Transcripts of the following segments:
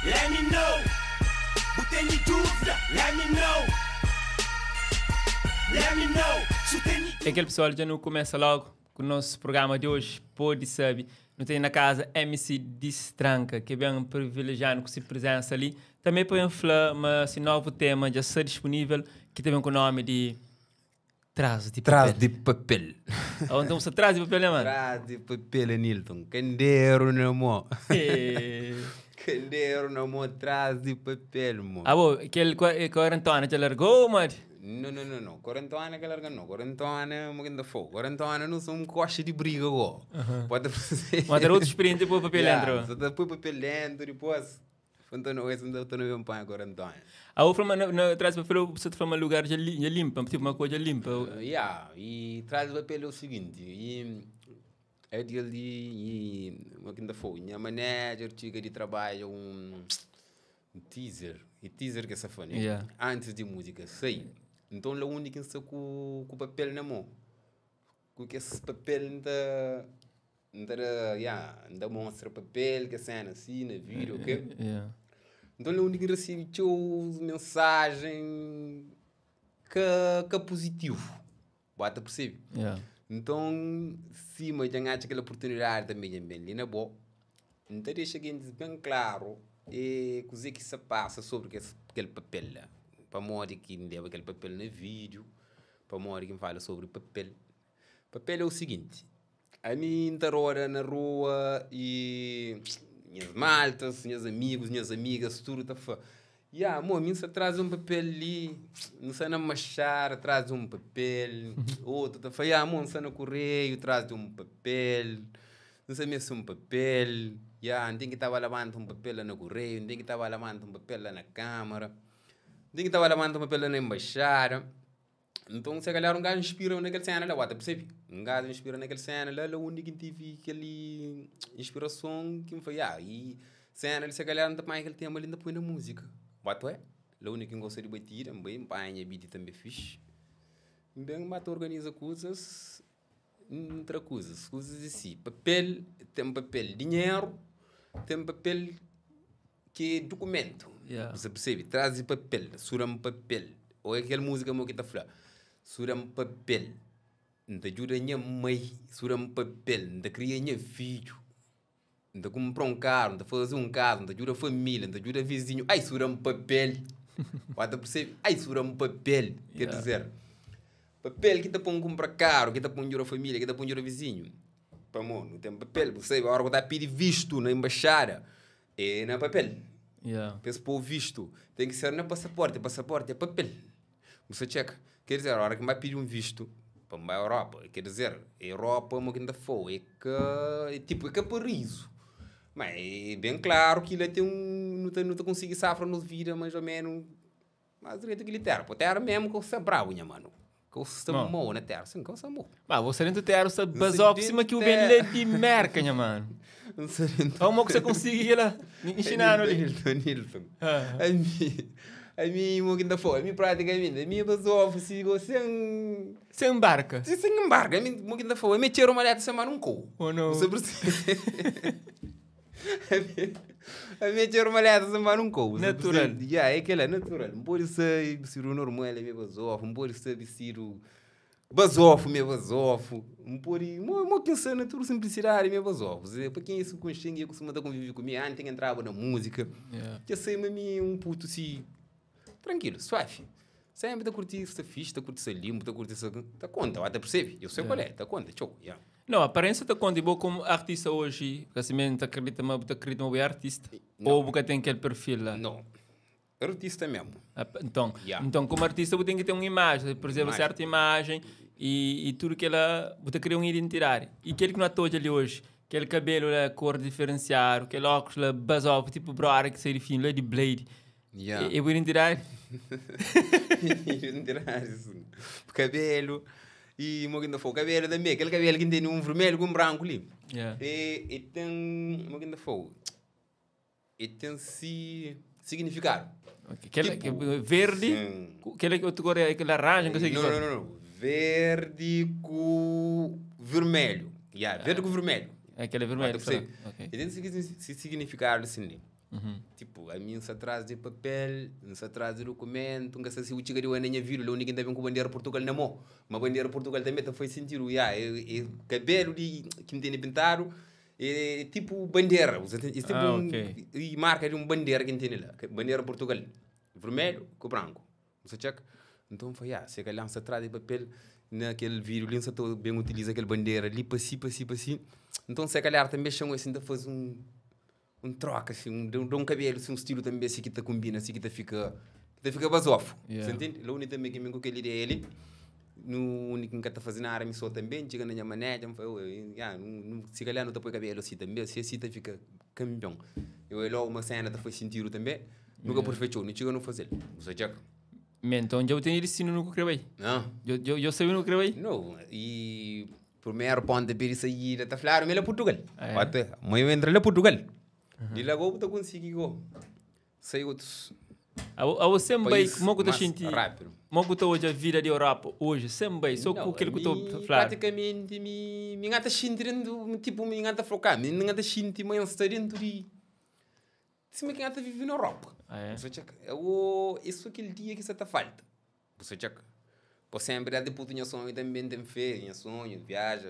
Let me know. Bu tene dúvida? Let me know. Let me know. Su tene É kel pessoal, dja nu kumesa logo ku nos programa di oji, Pode Sabe. Nu tene na kaza MC Distranka, ki ben privilejianu ku si prezensa li. Tanbe pa ben fla ma si novu tema dja sta dispunível, ki ta ben ku nomi di Tras di Tras papel. di papel. Ou então sta tras di papel, né, mano? Tras di papel, Anilton. Kanderu na mô. Kanderu na mô, tras di papel, mô. Ah, bo, kel quarentona dja largou, mano? Não, não, não, não. Quarentona que larga não. Quarentona, mo que ainda fogo. Quarentona não são coxa de briga, go. Pode fazer. Mas era outra experiência pôr papel Yeah, dentro. Só tá põe papel dentro, depois. Então, esse não tá no bem põe quarentona. Ah, o fala, na, traz papel, você te fala lugar já, li, já limpa, tipo uma coisa limpa. Yeah, e traz papel é o seguinte, e é de ali, e mo que ainda fogo. Minha manager chega de trabalho um teaser, e teaser que é safane, Yeah. antes de música sair. Então lá onde quem está com com papel na mão, com que esse papel ainda ainda yeah, ainda mostra papel que cena assim na vídeo, ok? Yeah. Então lá onde que recebe teu mensagem que que é positivo. Bota percebe? Yeah. Então, se mas já acha aquela oportunidade também bem ali na boa, então deixa que bem claro e coisa que se passa sobre que esse, aquele papel lá. Para modo que leva aquele papel no vídeo, para modo que fala sobre papel. Papel é o seguinte, a mim tá roda na rua e minhas maltas, meus amigos, minhas amigas, tudo tá fa. Yeah, amor, mim só traz um papel ali, não sei na machar, traz um papel. Outro tá fa, yeah, amor, não sei no correio, traz um papel. Não sei mesmo um papel. Yeah, não tem que tava lavando um papel lá no correio, não tem que tava lavando um papel lá na câmara. Não tem que tava lavando um papel lá na embaixada. Então, se calhar um gajo inspira naquela cena lá, bota, percebe? Um gajo inspira naquela cena lá, lá onde que tive aquele inspiração que me foi, ah, e cena ali, se calhar não tá mais aquele tema ali, ainda põe na música. Bota, é? Lá onde que gosta de batida, bem, panha, beat também fixe. Bem, bota, organiza coisas, entre coisas, coisas assim. Papel, tem papel, dinheiro, tem papel que é documento. Yeah. Você percebe? Traz papel, suram papel. Ou é aquela música meu que tá falando. Suram papel. Não te ajuda minha mãe, suram papel. Não te cria minha filho. Não te compra um carro, não te faz um carro, não te ajuda a família, não te ajuda vizinho. Ai, suram papel. Bota percebe? Ai, suram papel. Quer Yeah. dizer, papel que te põe comprar carro, que te põe ajuda a família, que te põe ajuda vizinho. Pá, mano, não tem papel. Você, a hora que tá pedir visto na embaixada, é na papel. Yeah. Pensa pôr visto. Tem que ser no passaporte. Passaporte é papel. Você checa. Quer dizer, a hora que vai pedir um visto para a Europa, quer dizer, a Europa é uma grande fogo. É que, é tipo, é que é paraíso. Mas é bem claro que ele tem um... Não te, não te consegue safra nos vida, mais ou menos. Mas direito que ele terra. Pô, terra mesmo que você é bravo, minha mano. Que você Não. mou na terra. Sim, que você mou. Bah, você dentro terra, você Você basou por cima que o ben dentro lê de merca, nha mano. Não sei dentro. Como que você consegue lá ensinar ali? Nilton, Nilton. Ah. A mim, a mim, o que ainda foi, a mim praticamente, a minha pessoa, sigo sem... Você embarca. Sem embargo, a mim, o que ainda foi, a mim tira uma letra sem um cu. Ou não? Você percebe? A mim- A mim tira uma letra sem um cu. Você Natural. percebe? Yeah, é aquela, é natural. Não pode ser vestido normal, é minha basofo, não pode ser vestido basofo, minha basofo. Não pode... Mo que ser natural simplicidade, minha basofo. Para quem é subconsciente, eu costumo conviver comigo, antes entrava na música. Yeah. Já sei, mas mim um puto assim, tranquilo, suave. Sempre tá curtindo essa fixe, tá curtindo essa limpo, tá curtindo essa. Tá conta, até percebe? Eu sei qual é, tá conta, tchau. Yeah. Não, a aparência tá conta. E bom, como artista hoje, assim mesmo, tá acredita, mas tá acredita, mas é artista. Não. Ou você tem aquele perfil lá. Não. Artista mesmo. Ah, Então, Yeah. então, como artista, você tem que ter uma imagem, por exemplo, Imagem. certa imagem e tudo que ela. Você cria uma identidade. E aquele que não é ali hoje, aquele cabelo lá, cor diferenciada, aquele óculos lá, basófo, tipo brother que sai de fim, lá de Blade. Yeah. É, é uma identidade. Identidade, sim. Cabelo. E mo que ainda foi o cabelo também, aquele cabelo que tem um vermelho com um branco ali. Yeah. E, e tem. Mo que ainda foi. E tem si, significado. Ok, Aquele, Tipo, que- verde, sim. aquele que outro cor é aquele laranja, não sei o que Não, cor. não, não, não. Verde com vermelho. Yeah, verde com vermelho. É aquele vermelho. Ah, será? percebe? Ok. E tem esse significado assim ali. Tipo, ami N sta tras di papel, N sta tras di dokumentu, N ka sa si bu txiga di oi na nha vida la undi ki N ta ben ku bandera Portugal na mo. Ma bandera Portugal tanbe ta fai sentidu, ya, e e kabelu di ki N tene pintadu e tipo bandera, bu sa ntende? E tipo Ah, un ok. e marka di un bandera ki N tene la, bandera Portugal, vermelhu ku branku. N sta txeka. Nton N fla, ya, si kel-la N sta tras di papel, na kel vídiu li N sta ta ben utiliza kel bandera li pa si, pa si, pa si. Nton se kalhar tanbe xa-m si N ta faze un un troka si, un da un kabelu si, un stilu tanbe si ki ta konbina si ki ta fika ki ta fika bazofu. Yeah. Sa ntende? La undi tanbe ki mi ku kel ideia li, nu undi ki N ka ta faze nada mi so tanbe, N txiga na nha maneja N fla, oi, ya, nu si kalhar nu ta poi kabelu si tanbe, si asi ta fika kanpion. I oi logu ma sena ta fai sintidu tanbe. Nu ka perfetxou, nu txiga nu faze-l. Bu sa txeka. Me nton dja bu tene distinu nu ku kre bai? Ah. Dja, dja, dja sabe nu ku kre bai? No, i primeru ponta pé di saída ta fladu ma é la Purtugal. Ah, é? Ota, ma eu entra la Purtugal. Di la go bu ta konsigi go sai otus Abo, abo sen bai, país mo ku ta mas xinti, rápidu. mo ku ta odja vida di Europa oji, sen bai, so ku Não, kel ku ta mi fladu. praticamente mi mi ngata xinti dentu, tipo mi ngata fla, mi ngata xinti ma N sta dentu di Sima ki N ta vive na Europa. Ah, é? Bu sa txeka. Eu, isso aquele dia ki sa ta falta. Bu sa txeka. Po sempre desde puto nha sonho também tem fé, nha sonho, viaja,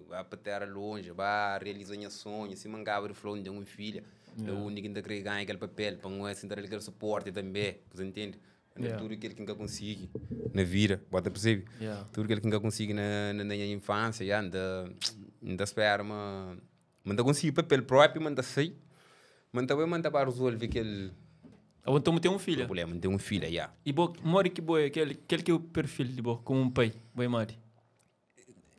ba pa terra longe, ba realiza nha sonho, sima N kaba di fla, N ten un filha, yeah. Da undi ki N ta kre ganha kel papel, pa N sin ta dal kel suporte também, bu sa entende? Yeah. Tudo kel ki N ka konsigi na vida, bo ta percebe? Yeah. Tudo kel ki N ka konsigi na, na, na nha infância, yeah, N ta, N ta spera ma Ma N ta konsigi papel propi, ma N ta sai, ma N ta bai, ma N ta ba rezolve kel Abo nton bu ten un filha? problema. N ten un filha, ya. I bo, modi ki bo é? Kel, kel ki é o perfil di bo komu un pai? Bo é modi?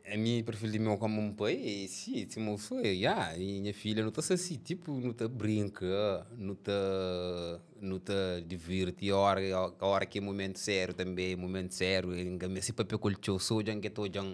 Ami, perfil di meu komu un pai é si, sima bu fla, ya, i nha filha nu ta sta si, tipu, nu ta brinka, nu ta, nu ta divirti, ora, ora ki é momentu sériu tanbe é momentu sériu, N ka meste papia ku el txeu, so odja-m ki el ta odja-m.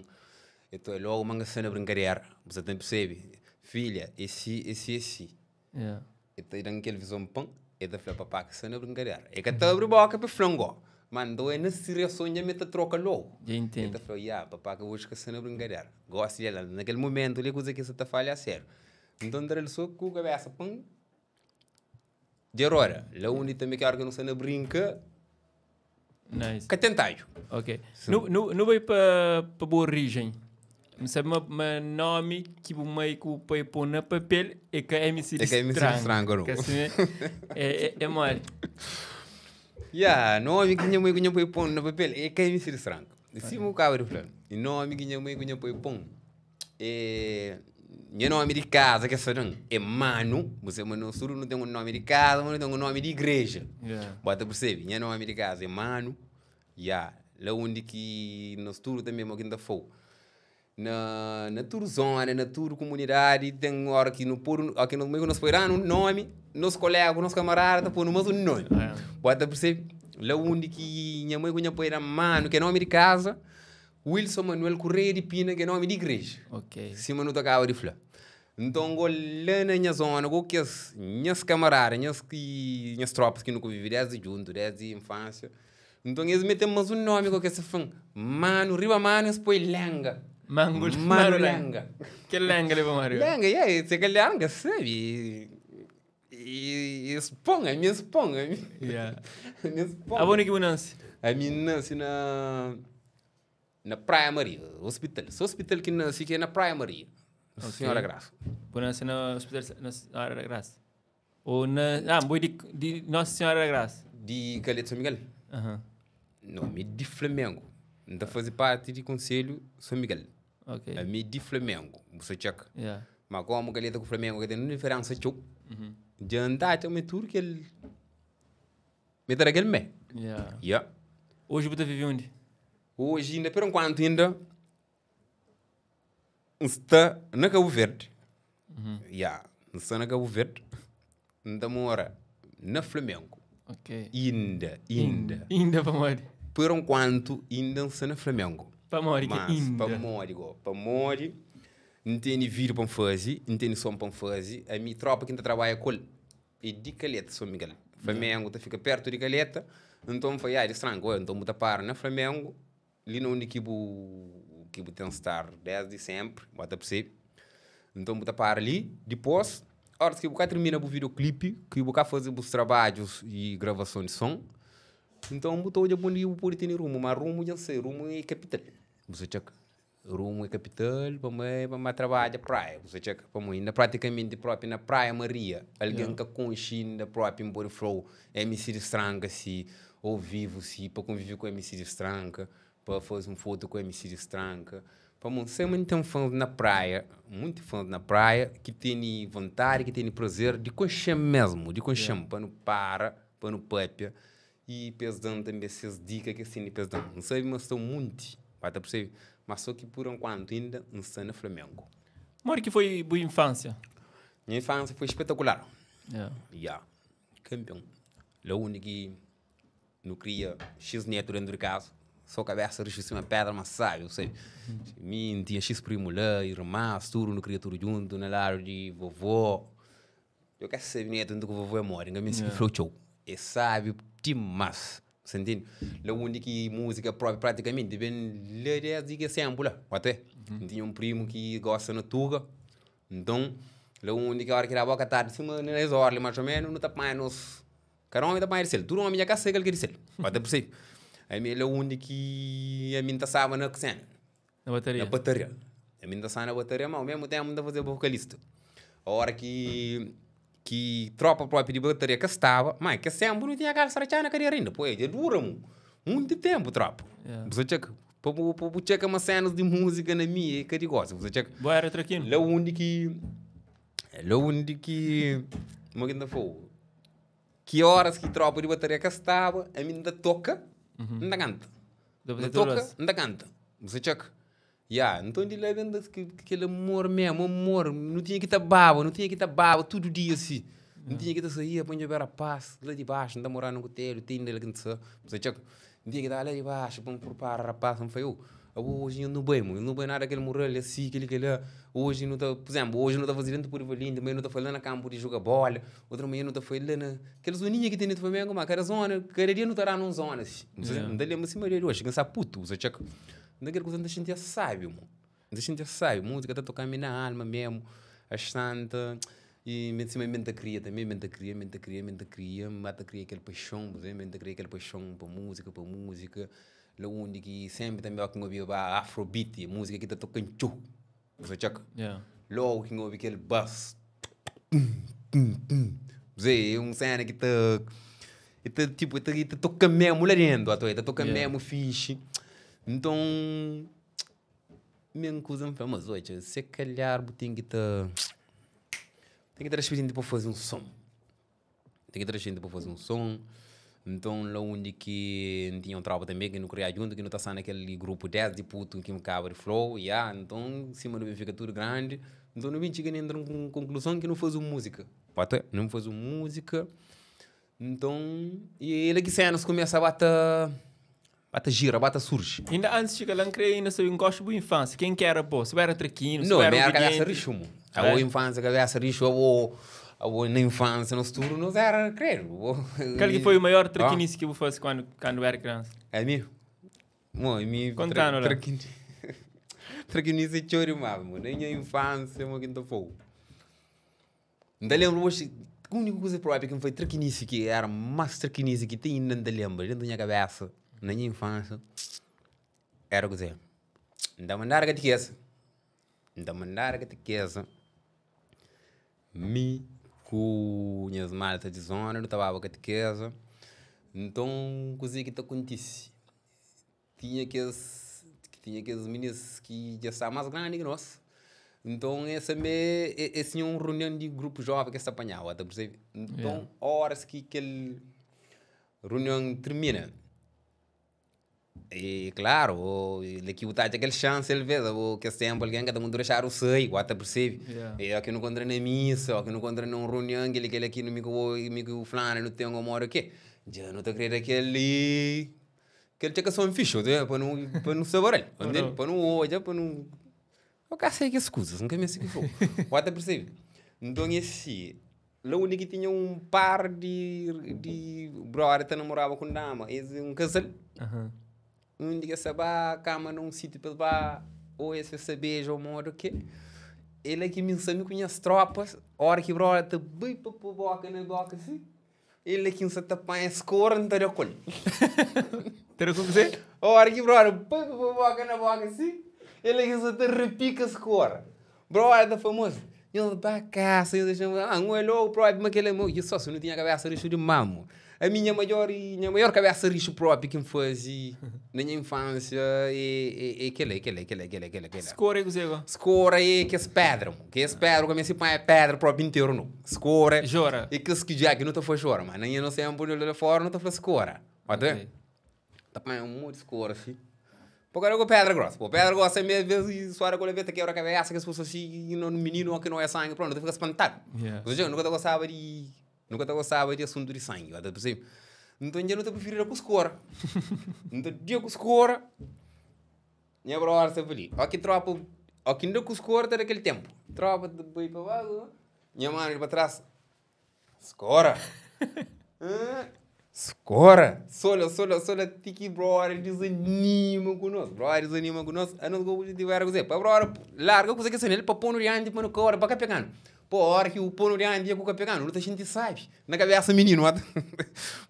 E ta logu ma N ka sta na brinkadera. Bu sa ta persebi? Filha, e si, e si, e si. Yeah. E ta da-m kel vizon pan, e ta fla, Papá ka sta na brinkadera. E ka ta abri boka pa e fla-m go. Ma nton e na si reason dja mi ta troka logu. Dja E intende. ta fla, Ya, papá ka oji ka sta na brinkadera. Gosi dja la, na kel mumentu li kuza ki sa ta fala é sériu. Nton N ta da-l so ku kabesa pan, dja roda. La undi tanbe ki ora ki nu sta na brinka. Nice. Ka ten tadju. Ok. Nu, nu, nu bai pa, pa bu origem. Nu sabe ma, ma nomi ki bu mai ku bu pai pô na papel é ka MC É ka MC Distranco, não. Ka si, né? É, é, é mole. Ya, nomi ki nha mai ku nha pai pô na papel é ka MC Distranco. Sima bu kaba di fla. Nomi ki nha mai ku nha pai pô é nha nomi di kaza ki es ta da-m é Manu. Bu sabe ma nos tudu nu ten un nomi di kaza, ma nu ten un nomi di igreja. Yeah. Bo ta persebe? Nha nomi di kaza é Manu. Ya, la undi ki nos tudu tanbe mo ki N ta fla-u. Na na tudu zona, na tudu kumunidadi ten ora ki nu podu, o ki nos mai ku nos pai da-nu un nomi, nos kolega ku nos kamarada ta pô-nu más un nomi. Bo ta persebe? La undi ki nha mai ku nha pai da-m Manu, ki é nomi di kaza, Wilson Manuel Correia de Pina, ki é nomi di igreja. Ok. Sima nu ta kaba di fla. Nton, go la na nha zona, go kes nhas kamarada, nhas ki nhas tropas ki nu konvive desdi djuntu, desdi infansia. Nton, es mete-m mas un nomi go ki es ta fla-m, Manu, riba Manu es poi Lenga. Mangu, Manu Manu Lenga. Kel Lenga li pa Mario. Lenga, yeah, se kalhar N ka sabe. E es pon, ami es pon, ami. Yeah. Ami es pon. Abo undi ki bu nansi? Ami N nasi na na Praia Maria, hospital. So hospital ki N nasi ki é na Praia Maria. Ok. Senhora Graça. Bu nasi na hospital Nossa Senhora da Graça? Ou na... Ah, bu é di, di Nossa Senhora da Graça? Di Calheta de São Miguel? Aham. Não, ami é di Flamengo. N ta faze parte di Conselho São Miguel. Ok. Ami é di Flamengo. Bu sa txeka. Yeah. Ma komu Calheta ku Flamengo ka ten ninhun diferensa txeu, dja N ta atxa ma é tudu kel mi ta da kel mé. Yeah. Yeah. Oji bu ta vive undi? Oji inda, per enkuantu inda, N sta na Kabu Verdi. Yeah, N sta na Kabu Verdi. N ta mora na Flamengu. Ok. Inda, inda. Inda pamodi? Per enkuantu inda N sta na Flamengu. Pamodi ki Mas, inda? pamodi go? Pamodi N tene vídeo pa N faze, N tene som pa N faze. Ami, tropa ki N ta trabadja ku el é di Calheta, São Miguel. Flamengu ta fika pertu di Calheta. Nton N fla, ya, distranka, oi, nton bu ta para na Flamengu, li na undi ki bu ki bu ten star desdi senpri, bo ta persebe. Nton bu ta para li, dipôs. Óras ki bu ka tirmina bu videoclip, ki bu ka faze bus trabadjus di gravason di son, nton bu ta odja pa undi ki bu pode tene rumu. Ma rumu dja N sai, rumu é kapital. Bu sa txeka. Rumu é kapital pa mai pa ba trabadja praia. Bu sa txeka. Pamodi inda pratikamenti propi na Praia Maria, algen ka konxe inda propi N pode fla-u MC Distranka si, ou vivu si, pa konvive ku MC Distranka, pa faze un fotu ku MC Distranka. Pamodi N sai ma N ten fãs na Praia, munti fãs na Praia ki tene vontadi, ki tene prazer di konxe-m mesmu, di konxe-m pa nu para, pa nu papia i pa es da-m tanbe ses dika ki es tene pa es da-m. N sabe ma sta munti, ba ta persebe, ma so ki pur enkuantu inda N sta na Flamengu. Modi ki foi bu infánsia? Nha infánsia foi spetakular. Ya, kanpion. La undi ki Nu kria xis netu dentu di kaza, so kabesa rixu sima pedra ma sabi, bu sabi. Mi N tinha xis primu la, irmas, tudu, nu kria tudu djuntu na ladu di vovó. Eu ka sabi netu nunta ku vovó é modi, N ka meste ki fla-u txeu. É sabi dimas, sa ntende? La undi ki múzika propi pratikamenti ben la desdi ki es ténpu la, otu é. N tinha un primu ki gosta na tuga, nton la undi ki óra ki da boka tardi sima na es óra li más o ménu, nu ta panha nos Kada omi ta panha di sel. Tudu omi dja ka sai kal ki é di sel. Ba ta persebi. Ami el é undi ki ami N ta staba na sena. Na bataria. Na bataria. Ami N ta staba na bataria, ma ao mesmu tenpu N ta fazeba vokalista. Ora ki ki tropa propi di bataria ka staba, ma kes tenpu nu tinha kalsa ratxadu na kadera inda. Poi dja dura mu munti tenpu tropa. Bu sa txeka. Pa bu pa bu txeka ma senas di musika na mi é ka di gosi. Bu sa txeka. Bo era trakinu? La undi ki la undi ki, kuma ki N ta fla-u? Ki horas ki tropa di bataria ka staba, ami N ta toka, N ta kanta. N ta toka, N ta kanta. Bu sa txeka? Ya, nton di la ben da kel amor mesmu, amor. Nu tinha ki ta baba, nu tinha ki ta baba tudu dia si. Nu tinha ki ta saía pa N djobe rapaz la di baxu, N ta moraba na kutelu, ti inda la ki N ta sa. Bu sa txeka? N tinha ki ta la di baxu pa N purpara rapaz, N fla, yo, Abo oji nu bai mo, nu bai nada kel mural é si, kel-li, kel-la. Oji nu ta, pur izénplu, oji nu ta faze dentru di Polivalenti, manhan nu ta fai la na kanpu di juga bóla, otu manhan nu ta fai la na kel zoninha ki ten dentru Flamengu, ma kada zona, kada dia nu ta da na un zona si. N ta lenbra sima dia di oji, ki N sta putu, bu sa txeka. Nta kel kuza N ta xintia sábi mo, N ta xintia sábi, múzika ta toka-m na alma memu, astanta, i sima mi N ta kria tanbe, mi N ta kria, mi N ta kria, mi N ta kria, mi ba ta kria kel paixon, bu sabe, mi N ta kria kel paixon pa múzika, pa múzika. La undi ki senpri tanbe óki N obiba afrobeat, múzika ki ta toka-m txeu, bu sa txeka? Logu ki N obi kel bass, tum tum tum, bu é un sena ki ta, ki ta tipu, ki ta toka-m memu la dentu, ato, ta toka-m memu fixi. Nton, mesmu kuza N fla, mas odja, se kalhar bu ten ki ta, ten ki ta da spirienti pa faze un son. Ten ki tra xinti pa faze un son. Nton, la undi ki N tinha un tropa tanbe ki nu kria djuntu, ki nu ta sta na kel grupu desdi putu ki N kaba di fla-u, ya. Nton, sima nu ben fika tudu grandi, nton nu ben txiga na entra un konkluzon ki nu faze un múzika. Bota, nu faze un múzika. Nton, e la ki sénas kumesa ba ta, ba ta jira, ba ta surji. Inda antis di txiga la, N kre inda sabe, N gosta bu infánsia. Ken ki era bo? Si bu era trakinu, si bu era obedienti? No, mi era kabesa rixu, mo. Abo infánsia kabesa rixu, abo, abo na infánsia nos tudu nos era kredu. Bo. Kal ki foi o maior trakinisi ki bu fase kandu, kandu bu era kriansa? Ami? Mo, ami Kontanu la. Trakinisi, trakinisi é txeu dimás, mo. Na nha infánsia, mo ki N ta fla-u. N ta lenbra oxi, úniku kuza própi ki N fai trakinisi ki éra más trakinisi ki ti inda N ta lenbra dentu nha kabésa, na nha infánsia, éra kuzê? N ta mandadu katikeza, N ta mandadu katikeza, mi ku nhas malta di zona nu ta baba katikeza, nton kuzê ki ta kontise? Tinha kes tinha kes minis ki dja sta más grandi ki nos nton es tanbe es tinha un runion di grupu joven ki es ta panhaba ta persebi nton óras ki kel runion tirmina e klaru la ki bu ta atxa kel xansi alves abo kes tenpu algen ka ta mutu dexadu sai bu ta persebi e óki nu kontra na misa óki nu kontra na un runion kel-li kel-la ki mi ku bo mi ku fulanu nu ten o modu ke dja nu ta krê da kel-li. Kel txeka son fixi, otu pa nu pa nu saboral, pa nu pa nu odja, pa nu Eu ka sei kes kuzas, N ka meste ki fla-u. Bu ta persebe? Nton é si, la undi ki tinha un par di di brother ta namoraba ku un dama, es é un kazal, undi ki es ta ba kama na un sitiu pa es ba, o es ta beja o modu ke. El é ki mi nsa mi ku nhas tropas, ora ki broda ta bai pa po boka na boka si, el é ki nsa ta panha skora nta da kol. Ta da ku kuzê? Ora ki broda bai pa po boka na boka si, el é ki nsa ta repika skora. Broda ta fla, Mos, nhos ba kasa, nhos dexa-m. Ah, N oi logu propi ma kel-la mo, só si nu tinha kabesa rixu di mamu. Ami nha maior nha maior kabesa rixu propi ki N faze na nha infansia é é kel-la, é kel-la, é kel-la, é kel-la, é kel-la, é kel-la. Skora é kuzê go? Skora é kes pedra, mo. Kes pedra, ka meste panha pedra propi interu no. Skora Jora. é kes ki dja ki nu ta fla jora, ma na nha nos tenpu la fora nu ta fla skora. Ota? Ok. Ta panha un monti skora si. Pô kada ku pedra grossa. Pô pedra grossa é mesmo vezes suara ku leveta quebra cabeça que as pessoas assim, no menino que não é sangue, pronto, fica espantado. Yeah. Ou seja, eu nunca gostava de nunca gostava de assunto de sangue, eu percebe? Então eu não te prefiro com escora. Então dia com escora, minha brother sempre ali. Ó que tropa, ó que ainda com escora tá daquele tempo. Tropa de boi para baixo, minha mano para trás. Skora! Skora! Sola, sola, sola, ti ki brother desanima ku nos. Brother desanima ku nos, anos ku objetivu era kuzê? Pa brother larga kuza ki sta nel pa ponu dianti pa nu ka ora pa ka peganu. Po ora ki u ponu dianti ya ku ka peganu, nu ta xinti sabi. Na kabesa mininu, ata.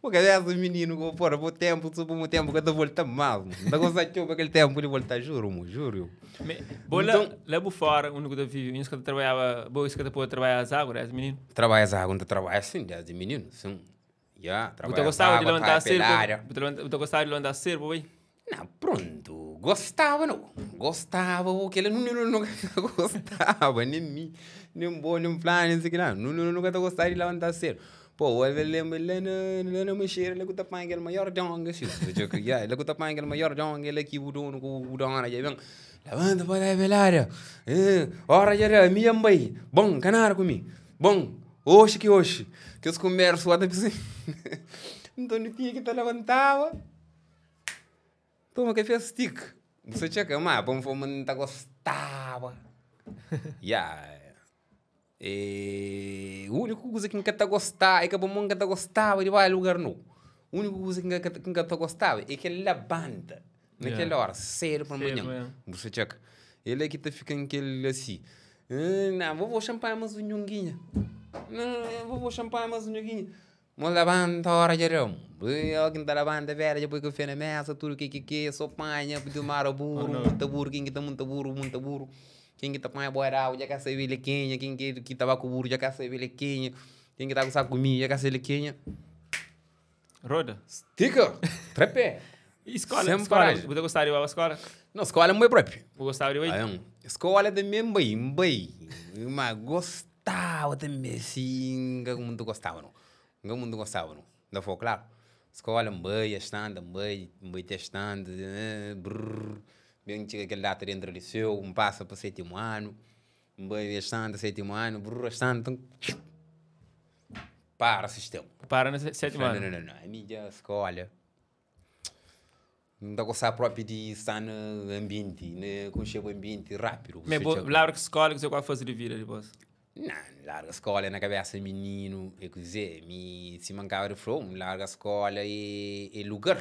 Po kabesa mininu ku pora, po tempu, so po tempu ka ta volta mas. N ta gosta txeu pa kel tempu li volta, juru mo, juru. Me, bo la, Nton- la bu fora, undi ku ta vive, nhos ka ta trabadjaba, bo es ka ta pode trabadja azagu desdi mininu? Trabalha azagu, N ta trabalha sin desdi mininu, sin. Ya, Bu ta trabalha gostaba di azagu, levanta trabalha sedu, pelada. bu ta levanta, bu ta gostaba di levanta sedu pa bai? Não, pronto, gostava não, gostava, o que não, não, não, gostava, nem mim, nem bom, nem plano, nem sei que lá, não, não, nunca tá gostava de levantar cedo. Pô, eu lembro lá na, lá na Mexeira, lá que tá panha aquele maior jonga, assim, yeah, lá que tá panha aquele maior jonga, ele aqui, o dono, o dona, já vem, levanta para dar velada, eh, ora já era, minha mãe, bom, canar comigo, bom, hoje que hoje, que os conversos, lá, assim, então não tinha que te levantava, Toma café stick. Você tinha que amar, para me não gostava. Yeah. E, a única coisa que nunca tá gostava é que a nunca tá gostava de vai lugar não. A única coisa que nunca que nunca tá gostava é que ele levanta naquela Yeah. hora, cedo para Cedo, manhã. yeah. Você tinha que ele é que tá ficando aquele assim. "Ah, Não, vou vou champanhe mais um nhunguinha. Não, vou vou champanhe mais um nhunguinha. Mas levanta a hora, Jerome. Eu que tá levanta, velho, já põe café na mesa, tudo que que que, só panha, de mar o burro, Oh, não. monta burro, quem que tá monta burro, monta burro. Quem que tá panha boirau, já quer saber ele quem, quem que que tava com o burro, já quer saber ele quem, quem que tá com saco comigo, já quer saber ele quem. Roda. Estica, trepé. E escola, Sem escola, paragem. bu ta gostaba di bai pa escola? Não, escola é muito próprio. Bu gostaba di bai? Aí, escola também bem, bem. Mas gostava também, sim, que muito gostava, não. Que muito gostava, não. Não foi claro. Escola, bem, estando, bem, bem testando, brrr. Bem, chega aquele data dentro do liceu, um passa para sétimo ano, bem, estando, sétimo ano, brrr, estando, para o sistema. Para no sétimo Não, ano. não, não, não. A mídia, escola. Não dá gostar próprio de estar no ambiente, né? Conhecer o ambiente rápido. Me, Você bo, chega- larga escola, que você qual fazer de vida depois? Não, larga a escola na cabeça menino, é quer dizer, me se mancava de flow, larga a escola e, e lugar.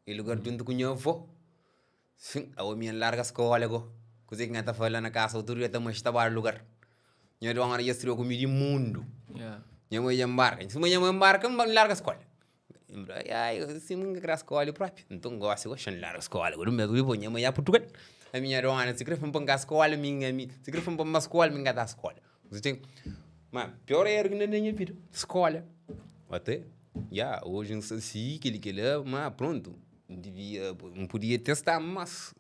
É lugar junto com minha avó. Sim, a minha larga a escola, go. Coisa que não tá falando na casa, outro dia também estava no lugar. Minha dona ia estreou comigo de mundo. Yeah. Minha mãe embarca. Se minha mãe embarca, larga a escola. Ai, eu se não quer a escola próprio. Então gosto, eu gosto de larga a escola. Agora mesmo eu vou minha mãe a Portugal. A minha dona, se quer para a escola, minha, minha, se quer para uma escola, minha da escola. Você tem, mas pior é que na minha vida, escola. Até, já, hoje não sei se que ele que ele, mas pronto, devia, não podia testar, mas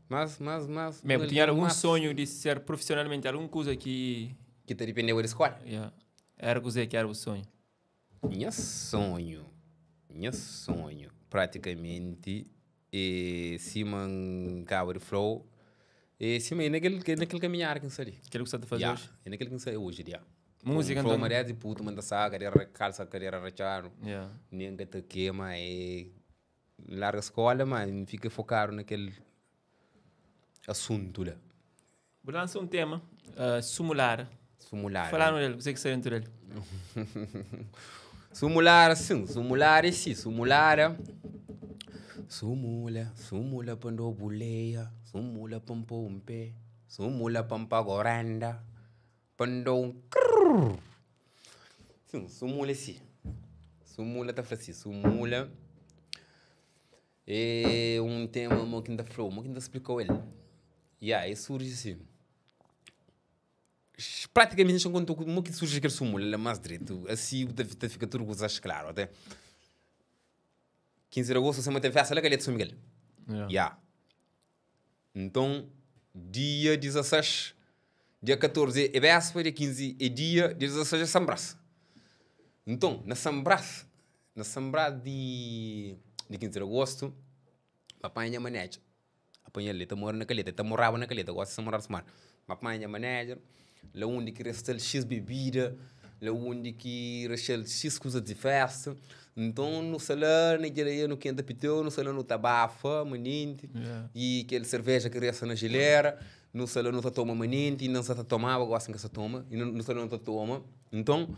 mas, mas, mas, Me, bu tinha algum mas, sonho de ser profissionalmente alguma coisa que que te dependeu da escola. yeah, era coisa que era o sonho. Meu sonho, meu sonho, praticamente, é cima cabo de flow, é cima é naquele, naquele caminhar que eu ali. Aquilo que você está a fazer Yeah, hoje. é naquele que eu sei hoje, yeah. Música, Flow então. maré de puto, manda saca, cadeira calça, cadeira rachar, Yeah. nem que te queima, é larga a escola, mas fica focado naquele assunto lá. Vou lançar um tema, sumular. Simular. Falaram dele, você que está dentro dele. Sumular, sim, sumular é sim, sumular. Sumula, sumula pando buleia, sumula pampo um pé. Sumula pa N paga-u renda Pa N da-u un krrrr Sin, sumula é si Sumula ta fla si, sumula é un tema mo ki N ta fla-u, mo ki N ta splika-u el Ya, el surji si Pratikamenti xa N konta-u mo ki surji kel sumula la más dretu Asi bu ta fika tudu kuzas klaru Até 15 di agostu, sema ten festa la Kaleta São Miguel Ya Nton, dia 16, dia 14 é béspa, dia 15 é dia, dia 16 é San Brás. Nton, na San Brás, na San Brás di di 15 di agostu, ma panha nha manédja, apanha-l, el ta mora na Kaleta, el ta moraba na Kaleta, gosi el sta mora Sumar. Ma panha nha manédja, la undi ki resta-l xis bebida, la undi ki resta-l xis kuzas di festa. Nton nu sta la na kel dia nu kenta piteu, nu sta la nu ta bafa manenti i kel serveja ki resta na jilera, nu sta la nu ta toma manenti, inda nu sta ta tomaba, gosi N ka sta toma, inda nu sta la nu ta toma. Nton,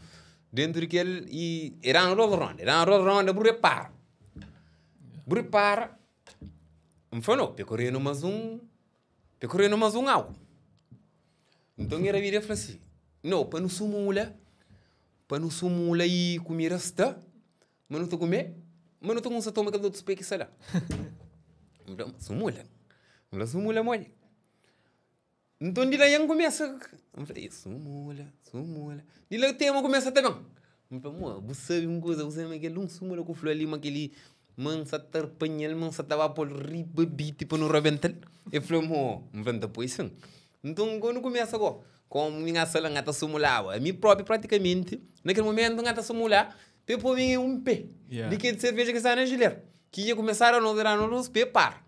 dentu di kel i e danu dos ronda, e danu dos ronda bu repara, bu repara, N fla no, pekorenu mas un. Perkorenu mas un agu. Nton el rabida el fla si, No, pa nu sumula, pa nu sumula i kumida sta, ma nu ta kume, ma nu ta kumsa toma kel otus pé ki sta la. N fla, Sumula? N fla, Sumula modi? Nton di la N kumesa, N fla, Sumula, sumula. Di la tema kumesa ta ben. N fla, Mo, bu sabe un kuza, bu sabe ma kel un sumula ku fla li ma kel-li Ma N sa ta panha-l, ma N sa ta ba pô-l riba biti pa nu rabenta-l. El fla-m, Ô, N fla, N ta poi sin. Nton, kómu nu kumesa go, kómu mi ngasa la, N ta sumulaba. Ami própi, pratikamenti, na kel momentu, N ta sumula pa e pô-m un pé di kel serveja ki staba na jilera, ki dja kumesaba a da nos pé para.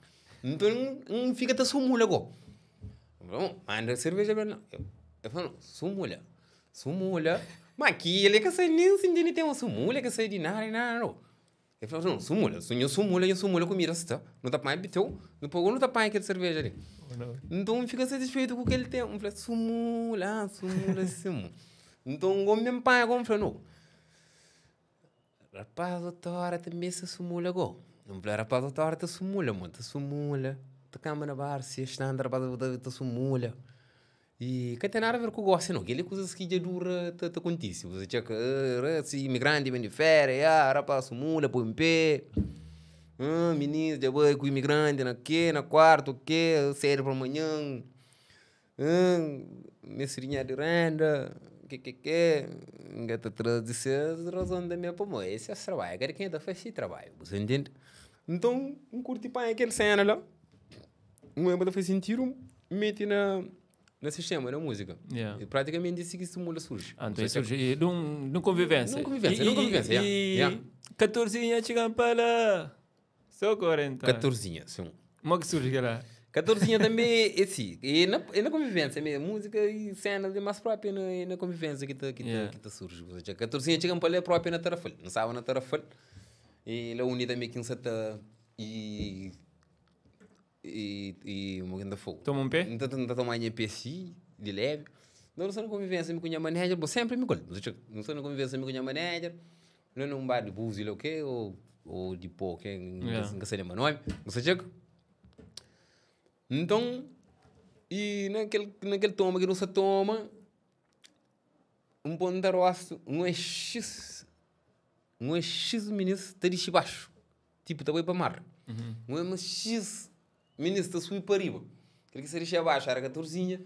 Nton, N fika ta sumula go. N fla, Ô, manda serveja pa el. El fla, Nau, sumula. Sumula. Ma ki el ka sabe nen si N tene tema sumula, ka sabe di nada, di nada, nau. El fla, Nau, sumula, si nho sumula, nho sumula, kumida sta, nu ta panha piteu, nu paga, nu ta panha kel serveja li. Nton, N fika satisfeitu ku kel ténpu, N fla, sumula, sumula simu. Nton, gomi N panha gomi, N fla, nau, rapaz otu óra tanbe sa sumula go. N fla, rapaz otu óra ta sumula, mo, ta sumula, ta kanba na bar, siesta, rapaz ta sumula. I ka ten nada a ver ku gosi no, kel-li é kuzas ki dja dura ta ta kontise. Bu ta txeka, si imigranti ben di féria, ya rapaz mula, poi un pé, minis dja bai ku imigranti na ke, na kuartu ke, sedu pa manhan, meste dinheru di renda, ke ke ke, N ka ta tra di ses razon tanbe pamodi es ses trabadju, kada kenha ta fase si trabadju, bu sa ntende? Nton, N kurti panha kel sena la. Un eba ta faz sentidu meti na na sistema, na múzika. Yeah. E pratikamenti é si ki simula surji. Ah, então surge e dum, dum convivência. Num convivência, num convivência, yeah, E yeah. 14 chegam para lá. Só 40. 14, sim. Como é que surge aquela? 14 também é assim, é na convivência mesmo, música e cenas é mais própria na, é na convivência que tá, que Yeah. tá, que tá surge. Ou seja, 14 chegam para lá é própria na Tarrafal, não estava na Tarrafal, e lá unida também que tá e E, e uma grande fogo. Toma um pé? N ta, n ta toma nha pé si, di leve. Nós não na convivência com minha manager, bo sempre me col. Não sou na convivência com minha manager, não num bar de búzio lá o quê, ou de pó, que Yeah. não sei lembrar nome. Não sei checo. Então, e naquele, naquele toma que não se toma, um ponto de rosto, um é X, um é X ministro, tá de baixo. Tipo, ta bai pa mar. Un é ma X minis ta subi pa riba. Kel ki sa dixia baxu éra katorzinha,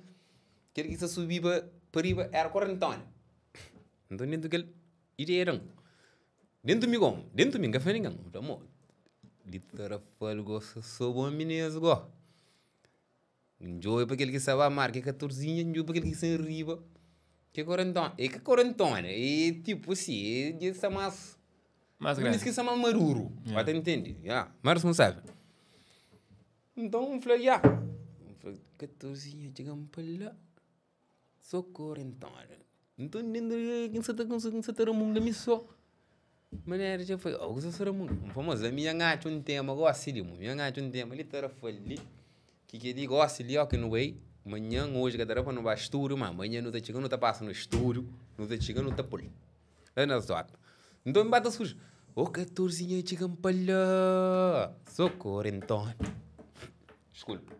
kel ki sa subiba pa riba éra korentona. Nton, dentu kel ideia da-m, dentu mi gomi, dentu mi, N ka fla ningen, N fla, mo, li Tarrafal gosta so bon minis go. N djobe pa kel ki sa ba mar, ki é katorzinha, N djobe pa kel ki sa riba, ki é korentona. É ka korentona, é tipu si, é dja sta más. Más Mas grandi. ki sta más maduru. Yeah. Ba ta intende? Ya, más responsável. Nton, N fla, ya. N fla, katorzinha txiga-m pa la, so korentona. Nton, dentu di N sa ta N sa ta ramunga mi so. Manera dja foi, oh, kusa sa ramunga. N fla, mos, ami nha atxa un tema gosi li, mo. Mi nha atxa un tema li, Tarrafal li, ki kel-li gosi li, óki nu bai, manhan, oji ka ta da pa nu ba stúdiu, má manhan nu ta txiga, nu ta pasa na stúdiu, nu ta txiga, nu ta pô-l. La na zona. Nton, ba ta surji. Ô, katorzinha txiga-m pa la. So korentona. Diskulpa.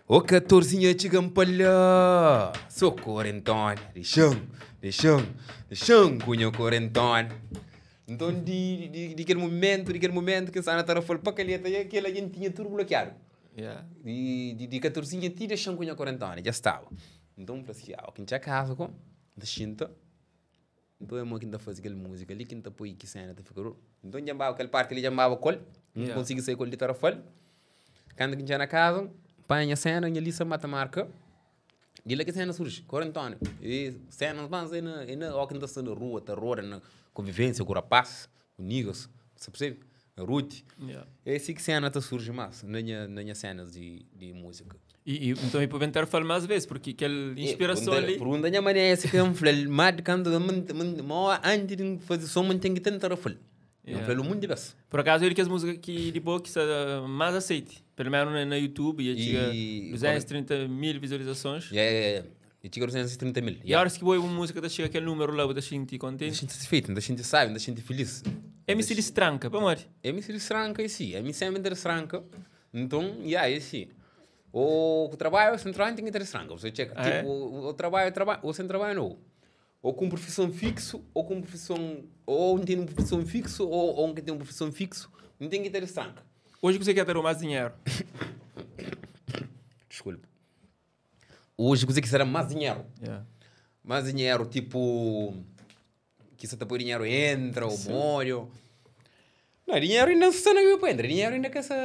Ô katorzinha txiga-m pa la So korentona Dexa-m, dexa-m, dexa-m ku nha korentona Nton di, di, di kel momentu, di kel momentu ki N sta na Tarrafal pa Calheta dja kel algen tinha tudu blokiadu Yeah. Di, di, di katorzinha ti dexa-m ku nha korentona dja staba Nton N fla si, ah, ki N txiga kaza ku N ta xinta Nton é mo ki N ta faze kel múzika li ki N ta poi ki séna ta fika ruru. Nton dja N baba kel parti li dja N baba ku el, N konsigi sai ku el di Tarrafal. Kantu ki N txiga na kaza, N panha nha séna, nha lista N ba ta marka. Di la ki séna surji, Korentona. E sénas más é na, é na óki N ta sta na rua, ta roda na konvivénsia ku rapás, ku niggas, sa persebe? Na rute. É si ki séna ta surji más na nha, na nha sénas di, di múzika. E, e, nton, e pa ben Tarrafal más vez, porque kel inspirason li... Pergunta nha mané si ke N fla-l, má di kantu, ma anti di N faze som, N ten ki ten Tarrafal. N fla-l un monti bes. Por akazu, é di kes múzika ki di bo ki sta más aseite, pelo menos na, na YouTube, e txiga 230 mil vizualizasons. Yeah, yeah, yeah. E txiga 230 mil. E óras ki bo obi un múzika ta txiga kel númeru la, bu ta xinti kontenti? N ta xinti satisfeitu, N ta xinti sábi, N ta xinti filis. MC Distranka, pamodi? MC Distranka é si, ami sénpri N ta distranka. Nton, ya, é si. Ô ku trabadju ô sen trabadju, N ten ki ta distranka. Bu sa txeka. Ah, é? Tipo, ô trabadju, trabadju, ô sen trabadju, nau. Ô ku un profison fixu, ô ku un profison, ô N ten un profison fixu, ô ô N ka ten un profison fixu, N ten ki ta distranka. Oji kuzê ki ta da-u más dinheru? Desculpa. Oji kuzê ki ta da más dinheru? Yeah. Más dinheru, tipo, ki sa ta poi dinheru entra ô móre ô. Não, dinheru inda sta na mi pa entra. Dinheru inda ka sa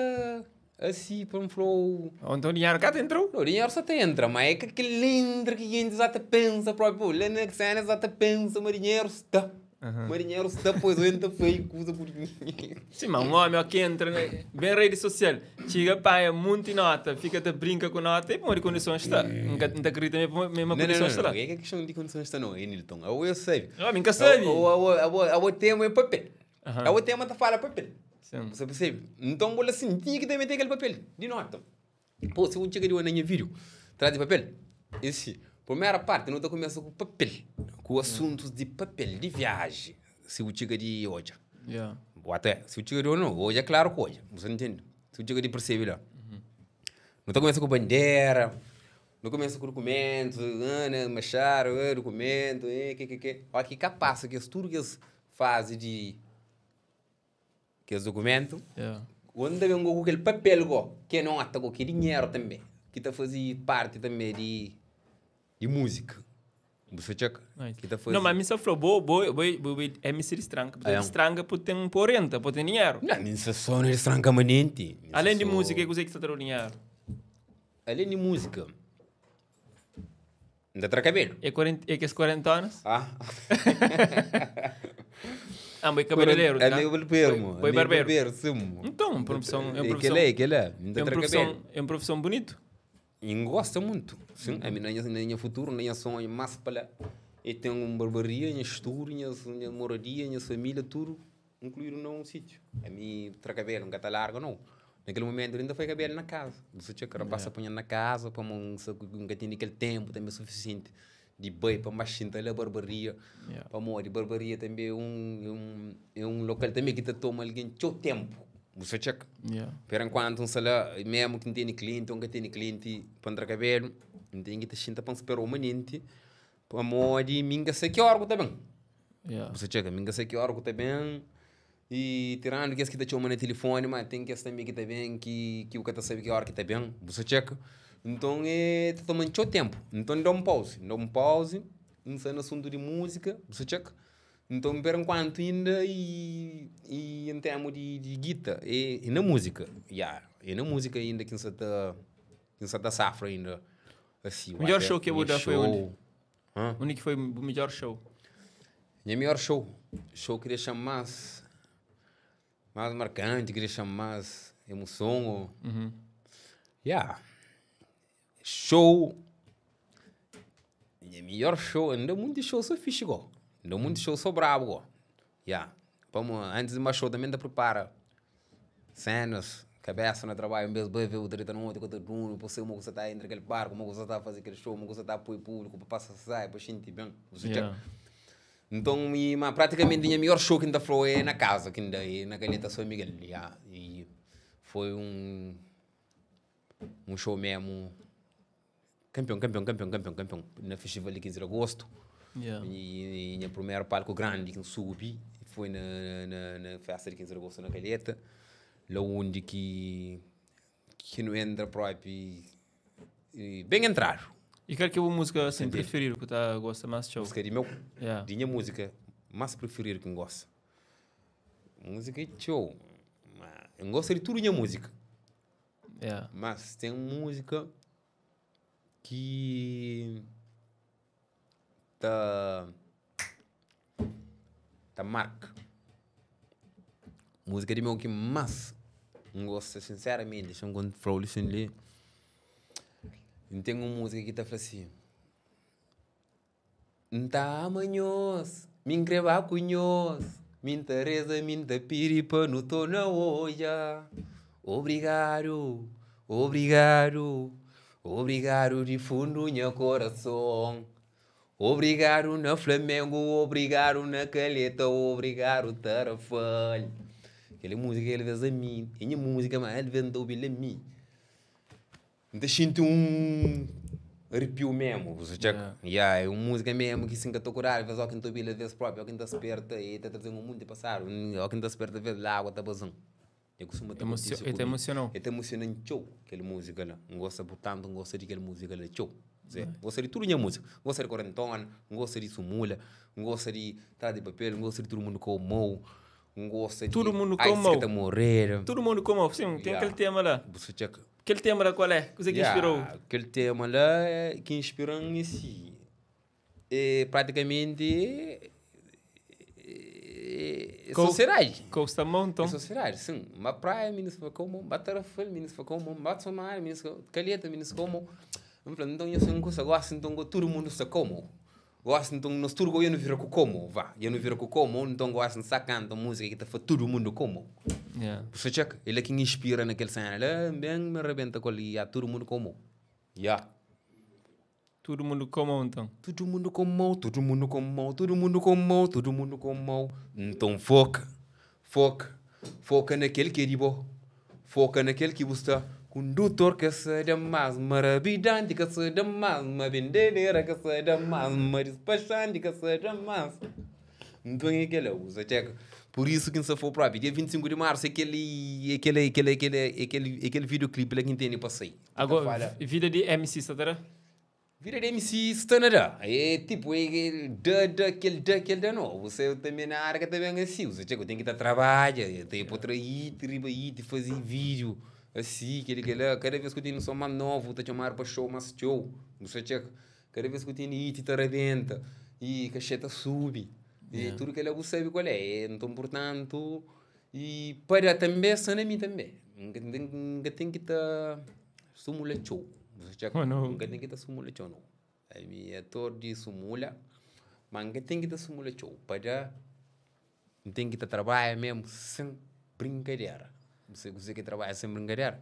asi pa N fla-u. Ou então dinheru ka ta entra-u? Não, dinheru sa ta entra, ma é ka kel entra ki gentis sa ta pensa propi. Pô, la na sena es sa ta pensa ma dinheru sta. Ma dinheru sta, pois o N ta fai kuza ku dinheru. Sim, ma un omi ó ki entra na ben redi sosial, txiga panha munti nota, fika ta brinka ku nota, e pamodi kondison sta. N ka N ta kridita ma é pamodi ma Não, não, kondison não, sta não. la. É ka kiston di kondison sta não, Enilton. Abo eu sabe. Ó, mi N ka sabe. Abo, abo, abo, abo tema é papel. Aham. Abo tema ta fala papel. Sim. Você percebe? Então, bola assim, tinha que também ter aquele papel de nota. Pô, se eu chega de na minha vídeo, traz de papel. Esse, primeira parte, não tá começa com papel, com assuntos de papel, de viagem. Se eu chega de hoje. Yeah. Ou até, se eu chega de hoje, não, hoje é claro que hoje, você entende? Se eu chega de percebe lá. Não tá começa com bandeira, não começa com documentos, ah, né, machado, ah, documento, eh, que, que, que. Olha que capaz, que tudo que eles fazem de que esse documento, Yeah. onde vem com aquele papel, go, que nota, go, que dinheiro também, que tá fazendo parte também de, de música. Você checa? Nice. Que tá fazendo. Não, mas me só falou, boa, boa, boa, boa, MC Distranca. Porque Ah, é. Distranca pode ter um por pode ter dinheiro. Não, nem só não estranca manente. Além de música, o que você que está trazendo dinheiro? Além de música. Ainda tra cabelo. É, 40, é que as 40 anos? Ah. Ah, mas é cabeleireiro, É tá? meu barbeiro, mano. Boi barbeiro. Barbeiro, sim, mano. Então, profissão, é uma É profissão, que é, que é. é Ainda uma tra profissão, cabelo. é uma profissão bonito. E gosta muito. Sim, a minha, na minha futuro, na minha sonho, mais para lá. Eu tenho uma barbearia, minha estudo, minha, minha moradia, minha família, tudo incluído num sítio. A mim, tra cabelo, nunca tá largo, não. Naquele momento, ainda foi cabelo na casa. Você tinha que rapaz apanhar na casa, para um, nunca tinha aquele tempo também suficiente de banho para mais sentar na barbearia. Yeah. Para morrer, barbearia também é um, é um, é um local também que te toma alguém seu tempo. Você checa. Yeah. Per enquanto, um sala, mesmo que não tenha cliente, ou que tenha cliente para entrar cabelo, não tem que te sinta para esperar o manente, para morrer, minha sei que hora também. Yeah. Você checa, minha sei que hora também. E tirando que esse que te chama no telefone, mas tem que esse também que tá bem, que, que o que tá sabe que hora que tá bem, você checa. Então, é, tá tomando seu tempo. Então, dá um pause. Dá um pause, não sei no assunto de música, você checa. Então, por enquanto ainda, e, e em termos de, de guita, e, e na música, yeah, e na música ainda que você tá, que você tá safra ainda. Assim, Melhor até- show que eu vou minha dar foi onde? Hã? Onde que foi o melhor show? Minha melhor show. Show que deixa mais, mais marcante, que deixa mais emoção. Ou... Yeah. Show. Minha melhor show. Ainda muito show sou fixe, go. Ainda muito show sou brabo, go. Yeah. Vamos, antes de uma show também te prepara. Cenas, cabeça no trabalho, em vez de ver o direito no outro, outro turno, você uma coisa tá entre aquele barco, uma coisa tá a fazer aquele show, uma coisa tá a apoio público, para passar sai, para sentir bem. Você Yeah. Então, e, mas, praticamente, o melhor show que ainda foi é na casa, que ainda é na Calheta São Miguel. Yeah. E foi um, um show mesmo. Kanpion, kanpion, kanpion, kanpion, kanpion na festival di 15 di agostu. Yeah. E nha primeru palku grandi ki N subi foi na, na, na festa di 15 di agostu na Calheta, la undi ki ki nu entra propi e ben entradu. E kal ki é bu múzika assim Entende? preferidu ku ta gosta más txeu? Múzika di meu, Yeah. di nha múzika más preferidu ki N gosta. Múzika é txeu, ma N gosta di tudu nha múzika. Yeah. Mas ten múzika ki ta ta marka. Múzika di meu ki más N gosta sinseramenti, dexa-m kon fla-u li sin li, N ten un múzika ki ta fla si, N ta ama nhos, mi N kre ba ku nhos, mi N ta reza, mi N ta pidi pa nu torna odja. Obrigadu, obrigadu, obrigadu di fundu nha korason. Obrigadu na Flamengu, obrigadu na Calheta, obrigadu Tarrafal. Kel múzika el vez a mi, é nha múzika, ma el vez N ta obi-l a mi. N ta xinti un aripiu mesmu, bu sa txeka? Yeah, é un múzika mesmu ki si N ka ta kordadu, vez óki N ta obi-l vez propi, óki N ta sperta, e ta traze-m un monti pasadu, óki N ta sperta vez lágua ta baza-m. E kustuma ta kontise E ku ta mi. emosiona-u? E ta emosiona-m txeu, kel múzika la. N gosta, purtantu, N gosta di kel múzika la txeu. Zé, N gosta di tudu nha múzika. N gosta di Korentona, N gosta di Sumula, N gosta di Tras di Papel, N gosta di Tudu Mundu Ka Amou, N gosta di Tudu Mundu Ka Ai Si Ka Amou. Ta Morrer. Tudu Mundu Ka Amou, sim, ten Yeah. kel tema la. Bu sa txeka. Kel tema la qual é? Kuze ki inspirou? Yeah, kel tema la ki inspira-m é si, é praticamente é sociedade. Kou sta mão, então? É sociedade, sim. Ba praia, minis fa como, ba Tarrafal, minis fa como, ba Somar, minis fa, Calheta, minis como. N fla, então, eu sou um curso gosto, então, todo mundo está como. Gosto, então, nós tudo eu não vira com como, vá. Eu não vira com como, então, gosto, não sabe canta música que tá fa todo mundo como. Yeah. Você checa, ele é quem inspira naquele cena, ele bem me arrebenta com ali, yeah, todo mundo como. Yeah. Tudo mundo como, então. Todo mundo como, todo mundo como, todo mundo como, todo mundo como. Então foca, foca, foca naquele que é de bom, foca naquele que você Condutor que se dá mais, maravilhante que se dá mais, uma vendedeira que se dá mais, uma despachante que se dá mais. Então é aquele, você checa. Por isso que não se for próprio. Dia 25 de março, aquele, aquele, aquele, aquele, aquele, aquele videoclipe lá que entende para sair. Agora, vida de MC, tá tá? Vida de MC está na dá. É tipo, é da, da, aquele, da, aquele, da, não. Você também na área que também é assim. Você chega, tem que estar trabalha, tem que ir, riba aí, fazer vídeo. Assim, aquele, aquele, cada vez que eu tenho um som mais novo, tá chamar para show, mais show. Você chega, cada vez que eu tenho hit, te arrebenta. E cacheta sube. E tudo que ele sabe qual é. Então, portanto, e para também, só na mim também. Nunca tem que estar sumula show. Você chega, Oh, não. nunca tem que estar sumula show, não. Aí, me ator de sumula, mas nunca tem que estar sumula show. Para, tem que estar trabalhar mesmo sem brincadeira. Você, você que trabalha sem brincadeira.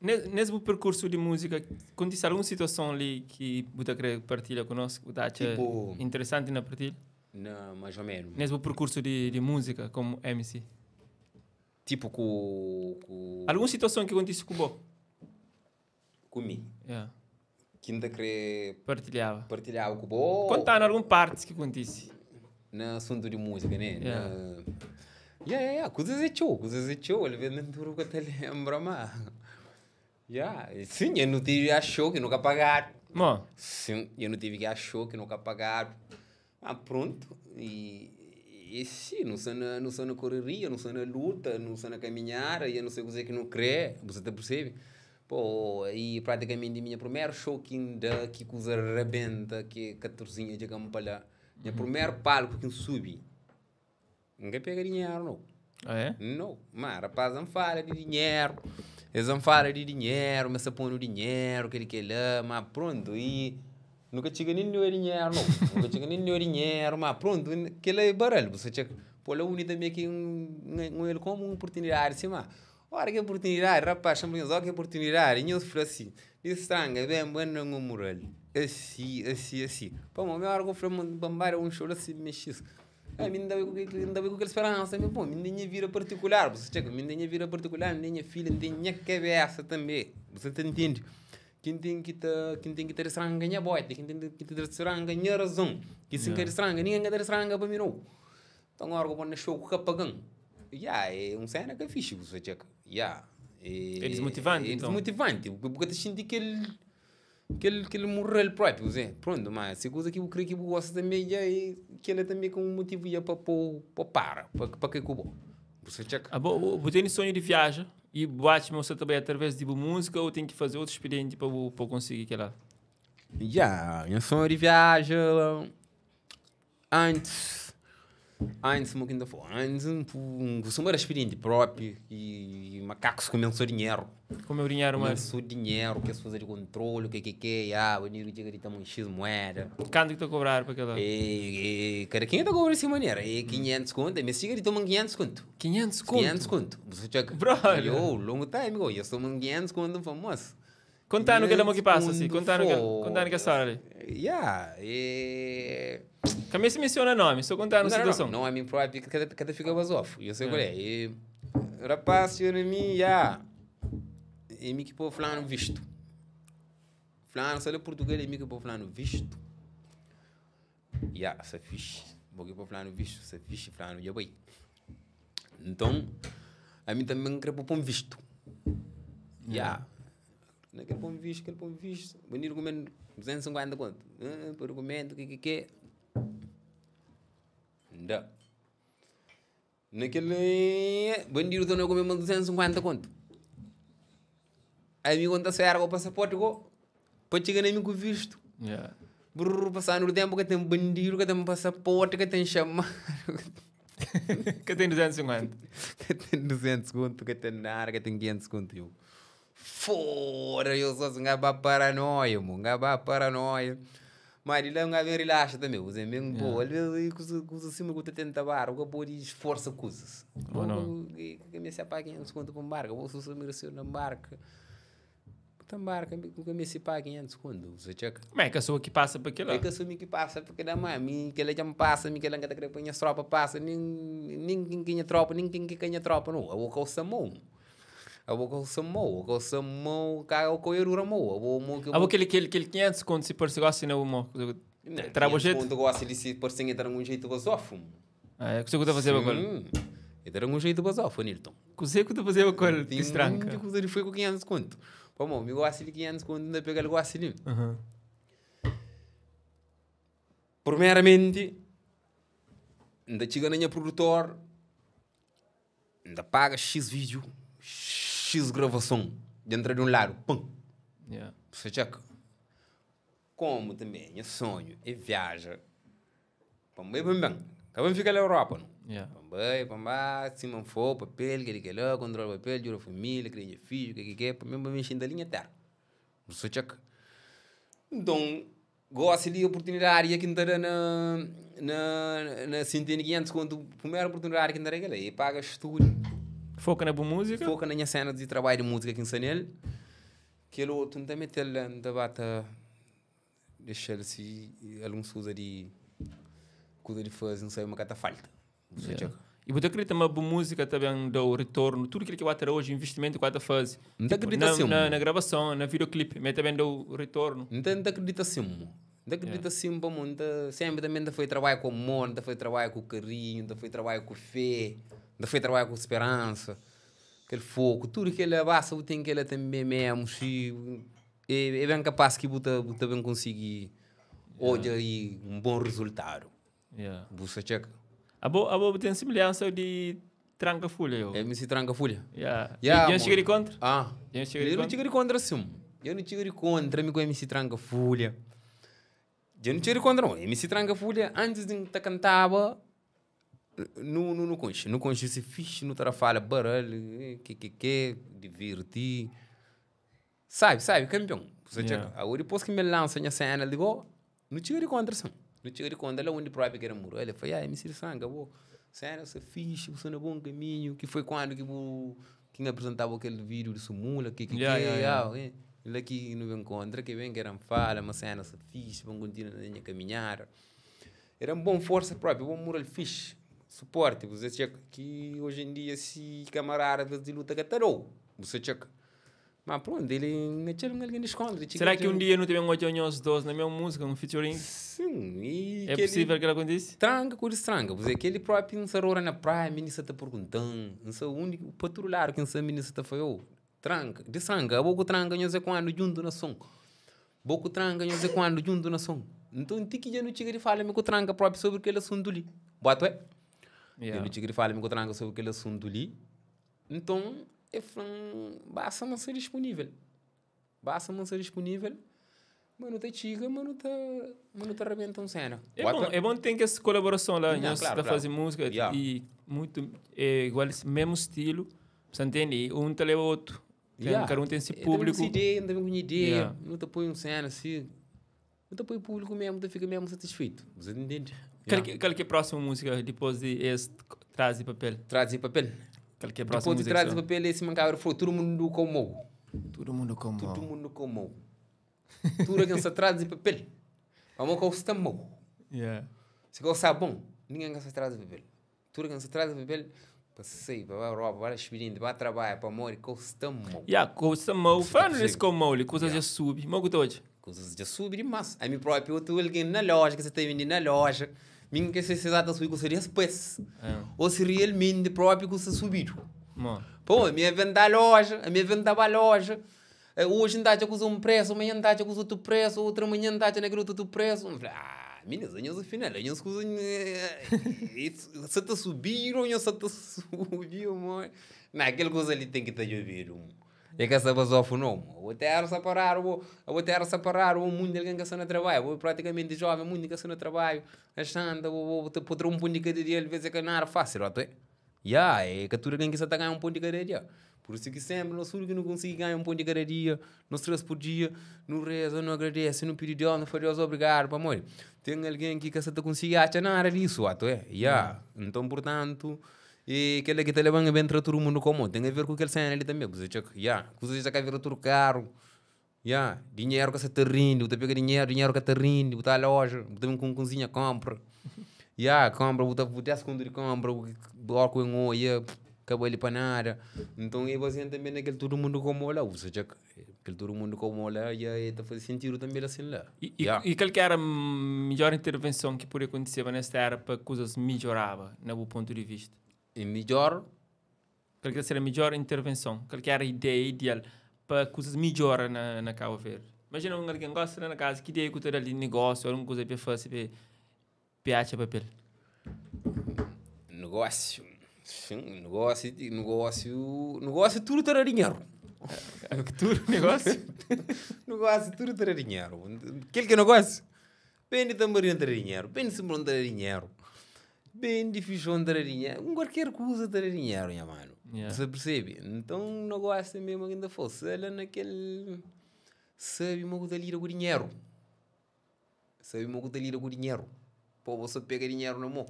Nesse percurso de música, aconteceu alguma situação ali que você quer partilhar conosco, que você acha Tipo- interessante na partilha? Não, mais ou menos. Nesse percurso de música como MC. Tipo com... com Alguma situação que aconteceu com você? Comigo. Yeah. Que ainda querer Partilhava. partilhar com o Contar alguma parte que acontece. No assunto de música, né? Yeah. Na... Yeah, yeah, yeah. Coisas é show, coisas é show. Ele vem dentro que te lembra, mas... Yeah. Sim, eu não tive a show que nunca pagaram. Bom, Sim, eu não tive que a show que nunca pagaram. Ah, pronto. E, e sim, não sou na, não sou na correria, não sou na luta, não sou na caminhada, e eu não sei o que não crê, você te percebe? Pô, e praticamente minha primeiro show que ainda que coisa arrebenta, que é 14 de lá. Minha primeiro palco que eu subi. Ninguém pega dinheiro, não. ah, é? Não, mas rapaz, não fala de dinheiro. Eles não falam de dinheiro, mas se põe no dinheiro, que ele quer lá, mas pronto, e nunca chega nem no dinheiro, não. Nunca chega nem no dinheiro, mas pronto, que ele é baralho. Você chega, pô, lá unida também que um ele como uma oportunidade, assim, mas Ora que oportunidade, rapaz, chama olha que oportunidade. E eu falei assim, disse estranho, bem, bem, não moral. Assim, assim, assim. Pô, mas melhor que eu falei, bambar um choro assim, mexi. Ah, me dá com aquela esperança, meu pô, me minha vida particular, você chega, me minha vida particular, minha filha, minha cabeça também. Você te entende? Ki N ten ki ta, ki N ten ki ta distranka nha bóti, ki N ten ki ta distranka nha razon. Ki si N ka distranka, ningen ka ta distranka pa mi nau. Nton, óra ku bo na xou ku ka paga-m, ya, é un séna ka fixi bu sta txeka. Ya, É desmotivanti, é nton. desmotivanti. Bu ka ta xinti kel, kel, kel mural própi, kuzê. Prontu, ma si kuza ki bu kre ki bu gosta tanbe, ya, é kel-la tanbe ki é un motivu ya pa pô-u pa para, pa kai ku bo. Bu sta txeka. Abo, bu tene sonhu di viaja? E bu atxa ma bu sta ta bai através di bu múzika ou ten ki faze otu spedienti pa bu pa konsigi kel-la? Ya, nha sonhu di viaja antis, antis suma ki N ta fla, antis N kustuma da spedienti propi i makakus kume-m so dinheru. Kume-u dinheru Kume-m so dinheru, kes kuza di kontrolu, ke ke ke, ya, bandidu txiga di toma un xis mueda. Kantu ki ta kobradu pa kel-la? E kada kenha ta kobra di si manera, e 500 kontu, mi txiga di toma-m 500 kontu. 500 kontu? 500 kontu. Bu sa txeka. Brother. Yo, longo time go. Yo toma 500 kontu famoso. Kontanu kel amor ki pasa si. Kontanu kel, kontanu kel storia li. Yeah, e... Ka meste mensiona nomi, so kontanu situason. Não, não, nomi próprio ka ta, ka ta fika bazofu. Eu sei qual é. E, rapaz, txiga na mi, yeah. E mi ki pô flanu visto. Flanu sai la Portugal, e mi ki pô flanu visto. Ya, sa fixi. Bo ki pa flanu vistu, sa fixi, flanu dja bai. Nton, ami tanbe N kre pa pon vistu. Ya. Na kel pon vistu, kel pon vistu, bandidu kume 250 kontu. Pa dukumentu, ke ke ke. N da. Na kel bandidu torna kume mas 250 kontu. Ami ku N ta spera ku pasaporti go pa txiga na mi ku vistu. Yeah. Brrr, pasando tempu ka ten bandidu, ka ten pasaporti, ka ten xamadu. Ka ten 250. Ka ten 200 kontu, ka ten nada, ka ten 500 kontu. Eu, Foda, eu só nga ba paranoia, mo, nga ba paranoia. Mas di la nga ben relaxa também, você bem boa. Às vezes coisa coisa assim, mas que tenta bar, o que pode esforça coisas. Ou não? Que que me se paga 500 conto para um barco, vou só me receber na barca. Tá barca, que me se paga 500 conto, você checa. Como é que a pessoa que passa para aquilo? É que assumi que passa, porque da mãe, mim que ela já me passa, mim que ela não quer que a tropa passa, nem nem quem que a tropa, nem quem que a tropa, não. Eu vou calçar mão. Eu vou calçar mão, eu calçar mão, cá eu coiro mão, eu vou mão que Ah, aquele, aquele, aquele 500 conto se por se gosta não mo. Terá bom jeito? Quando gosta de se por sem entrar um jeito basofo. Ah, é, o que você fazer agora? Entrar um jeito basofo, Nilton. O que você fazer agora? Tem Destranca. muita coisa de foi com 500 conto. Pô, mano, me gosta de 500 conto, ainda pega ele gosta de. Primeiramente, ainda chega na minha produtor, ainda paga X vídeo, X gravação, dentro de um lado, pum. Yeah. Você checa. Como também, meu sonho é viaja. Pambei, pambem. Acabamos de ficar na Europa, não? Yeah. Pambei, pambá, se não for, papel, que que lá, controla papel, jura família, cria filho, que que que, pambei, pambei, enchendo a linha terra. Você checa. Então, gosto de oportunidade que não na na na centena 500 quando primeira oportunidade que não aquela e paga estúdio Foca na boa música? foca na minha cena de trabalho de música aqui em Sanel aquele outro não também tem não bata deixa ele se alguns coisa de coisa de fazer não sei uma cata falta você Yeah. checa E você acredita uma boa música também dá o retorno, tudo aquilo que vai ter hoje, investimento que vai fazer. Não te acredita na, assim, na, mano. na gravação, na videoclipe, mas também dá o retorno. Não te acredita assim, mo. Não acredita assim, pô, mo. Não sempre também não foi trabalho com amor, não foi trabalho com carinho, não foi trabalho com fé, não foi trabalho com esperança, aquele fogo, tudo que ele basta, tem que ele também mesmo, se é, é bem capaz que você também conseguir hoje aí um bom resultado. Yeah. Você checa. A boa, a boa tem semelhança de tranca folha, eu. É me se tranca folha. Yeah. Yeah, E eu cheguei de mano. contra? Ah. Eu cheguei de Eu não contra? chego de contra assim. Eu não chego de contra, me com MC Tranca Folha. Eu não chego de contra, não. MC Tranca Folha, antes de te cantava, no, no, no conche. No conche se fixe, no tarafala, baralho, que, que, que, divertir. Sabe, sabe, campeão. Você Yeah. chega. Agora depois que me lança a cena, eu digo, não chego de contra, assim. Não chego de contra, lá onde próprio que era muro. Ele foi, ah, MC Tranca, vou. Cena, você fixe, você no bom caminho, que foi quando que vou quem apresentava aquele vídeo de Sumula, que que Yeah, que, yeah, ah, é. Ele aqui não vem contra, que vem que eram fala, uma cena se fixe, vão continuar na minha caminhada. Era um bom força própria, bom moral fixe, suporte. Você checa que hoje em dia, se camarada às vezes de luta catarou, você checa. Ma pronto, ele na txeu algen deskontra. Txiga Será ki txeu- un dia nu ta ben odja nhos dos na mesmu múzika, un featuring? Sim, e É kel-li- possível que ela aconteça? Tranka ku destranka. Pois é, aquele próprio ensarora na praia, a ministra tá perguntando. Não sei onde, para todo lado que a ministra tá falando, tranca, destranca, a boca tranca, não sei quando, junto na som. Boca tranca, não sei quando, junto na som. Então, ti que já não chega de falar me com tranca próprio sobre aquele assunto ali. Bota, é? Yeah. Eu não chega de falar me com tranca sobre aquele assunto ali. Então, eu falo, basta não ser disponível. Basta não ser disponível. Mano, tá chica, mano, tá, mano, tá arrebentando cena. É Bota. bom, é bom ter que essa colaboração lá, Não, nós claro, tá claro. fazendo música Yeah. e muito é igual esse mesmo estilo, você entende? Um tá leva outro. Tem, Yeah. Cada um tem esse Eu público. Também com ideia, também com ideia. Yeah. Não te põe um cena assim. Não te põe o público mesmo, tu fica mesmo satisfeito. Você entende? Qual Yeah. que, qual que é a próxima música depois de esse Traz de Papel? Traz de papel. Qual que é a próxima Depois de música? traz de papel, esse mancabro foi todo mundo com mão. Todo mundo com Todo mão. mundo com mão. Tudo que se traz de papel. Vamos com o mão. Yeah. Se gosta bom, ninguém gosta de traz de papel. Tudo que se traz de papel, passei, para a Europa, para expediente, para trabalho, para morrer, com o mão. Yeah, com o mão. Falando possível. nesse com mão, ali, coisas já sube. Mão que hoje. Coisas já subir demais. A mim próprio, eu estou alguém na loja, que você tem vendido na loja. Mim que se exata subir com seria depois. É. Ou se realmente próprio que você subiu. Mão. Pô, a minha venda à loja, a minha venda à loja. Hoje não está com um preço, amanhã não está com outro preço, outra manhã não está naquele outro preço. Eu falei, ah, meninas, eu não final, eu não se está subindo, eu se está subindo, mano. Não, aquela coisa ali tem que estar ouvindo. É que essa basofo não. O terra se parar, o terra se parar, o mundo alguém que está no trabalho, o praticamente jovem, mundo que está no trabalho, achando, o poder um ponto de cada dia, às vezes é que não era fácil, até. Yeah, é que tudo alguém que está ganhar um ponto de cada dia. Por isso que sempre nós tudo que não consegue ganhar um ponto de cada dia, nós três por dia, não reza, não agradece, não pede Deus, não faz Deus obrigado, pá, amor. Tem alguém que se consegue achar nada disso, até. Yeah. Então, portanto, e aquele que está levando bem para todo mundo comum, tem a ver com aquele cena ali também. Você checa, yeah, você já quer ver outro carro. Yeah. Dinheiro que você está rindo, você pega dinheiro, dinheiro que está rindo, está à loja, você com cozinha, compra. Yeah, compra, botar 10 conto de compra, bloco em um, yeah, acabou ali para nada. Então, é baseado também naquele todo mundo como lá, ou seja, aquele todo mundo como lá, e aí tá fazendo sentido também assim lá. E, e, Yeah. e qual que era a melhor intervenção que poderia acontecer nesta era para coisas melhorava, no meu ponto de vista? E melhor, Qual que seria a melhor intervenção? Qual que era a ideia ideal para coisas melhorar na Cabo Verde? Imagina um alguém gosta lá na casa, que ideia que tu ali de negócio, alguma coisa para fazer, para acha papel. negócio. Sim, negócio, negócio, negócio, tudo terá dinheiro. Tudo negócio? Negócio, tudo terá dinheiro. Aquele que é negócio, bem de tamborim terá dinheiro, bem de cimbrão terá dinheiro, bem de fichão terá dinheiro, um qualquer coisa terá dinheiro, minha mano. Yeah. Você percebe? Então, o negócio é mesmo ainda fosse, ela naquele... Sabe uma coisa lida com dinheiro. Sabe uma coisa lida com dinheiro. Pô, você pega dinheiro na mão.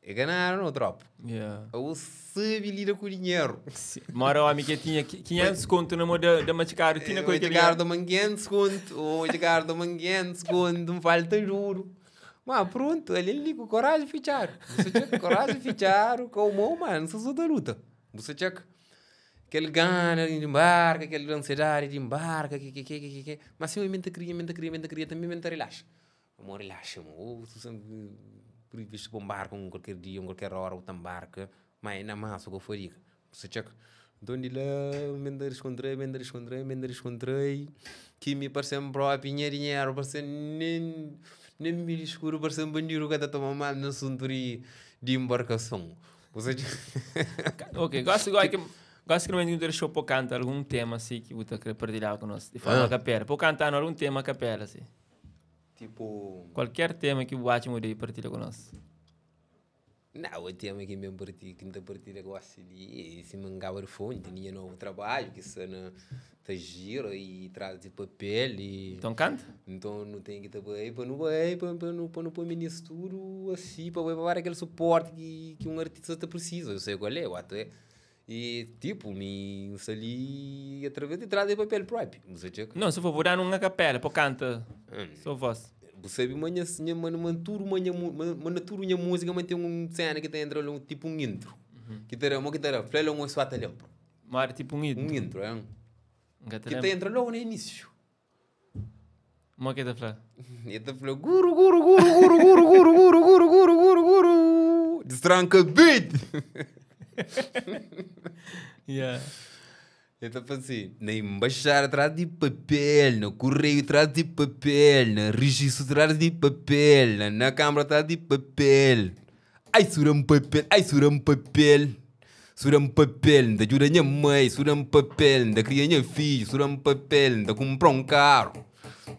É ganhar, não, tropa? Yeah. Ou sabe lida com dinheiro. Sim. Mora homem que tinha 500 conto na mão da, da Machicaro, tinha coisa que Edgar do Manguente conto, o Edgar do Manguente conto, me falta juro. Mas pronto, ele ali com coragem fichar. Você tinha coragem fichar com o meu, mano, você só da luta. Você tinha aquele gana de embarca, aquele ansiedade de embarca, que que que que que. Mas se eu mente cria, mente cria, mente cria, também mente relaxa. Amor, relaxa, amor. Ou tu sempre previsto para um barco um qualquer dia, um qualquer hora, ou embarca, mas na massa, o que eu faria. Você tinha então de lá, me descontrei, me descontrei, me descontrei, que me pareceu próprio, dinheiro, dinheiro, pareceu nem, nem me escuro, pareceu um bandido que está tomando mal no assunto de, de embarcação. Ou seja, Ok, gosto, gosto que gosto que não me deixou para cantar algum tema assim que você quer partilhar conosco, de forma Ah. a capela. Para cantar algum tema a capela assim. tipo, Qualquer tema que o Atimo de partilha conosco. não, o tema que mesmo partilha, que não partilha gosto ali, esse mangaba de fonte, tinha novo trabalho, que se na tá gira e traz de papel e... Então canta? Então não tem que estar aí para não vai para não para não pôr nisso tudo assim para para aquele suporte que que um artista te precisa. Eu sei qual é, o ato é. E tipo, me ali através de trás de papel próprio. Você tinha Não, se for vou dar uma capela, para canta. Hum. Só voz. Você viu manhã, manhã, manhã, tudo, manhã, manhã, tudo, minha música, mas tem um cena que tem entra um tipo um intro. Que terá, uma que terá, flelo um suata lembro. Mas tipo um hito. Um intro, é? N ka ta Ki ta lenbra. entra logu na inísiu. Mo ke ta fla? El ta fla guru guru guru guru guru guru guru guru guru guru guru Distranka beat. Yeah. El ta fla assim, na embaixada atrás de papel, na correio atrás de papel, na registro atrás de papel, na, na câmara atrás de papel. Ai, sura-m papel, ai, sura-m papel. Sura-m papel, N ta djuda nha mai. Sura-m papel, N ta kria nha fidju. Sura-m papel, N ta kunpra un karu.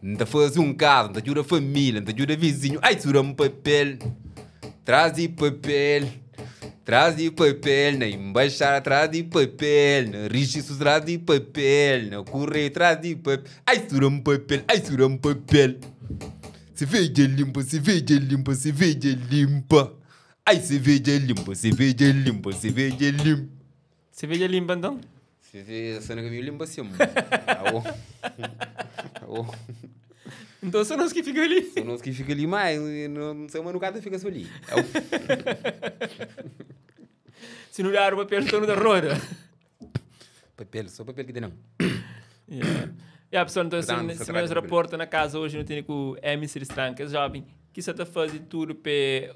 N ta faze un kaza, N ta djuda família, N ta djuda vizinhu. Ai, sura-m papel, tras di papel, tras di papel. Na inbaxada, tras di papel. Na rijistu, tras di papel. Na kureiu, tras di papel. Ai, sura-m papel, ai, sura-m papel. Cerveja limpa, cerveja limpa, cerveja limpa. Ai, cerveja limpa, cerveja limpa, cerveja limpa. Cerveja limpa então? Cerveja sta na caminho limpa sim. Aô. Aô. Então só nós que fica ali. Só nós que fica ali, mas não sei, mas no caso fica só ali. Aô. Se não dar o papel, então não dá roda. Papel, só papel que tem não. Yeah. Yeah, pessoal, então, Portanto, se, se se trata meus de papel. raporta na casa hoje, não tem com o MC Distranca, jovem, que só tá fazendo tudo para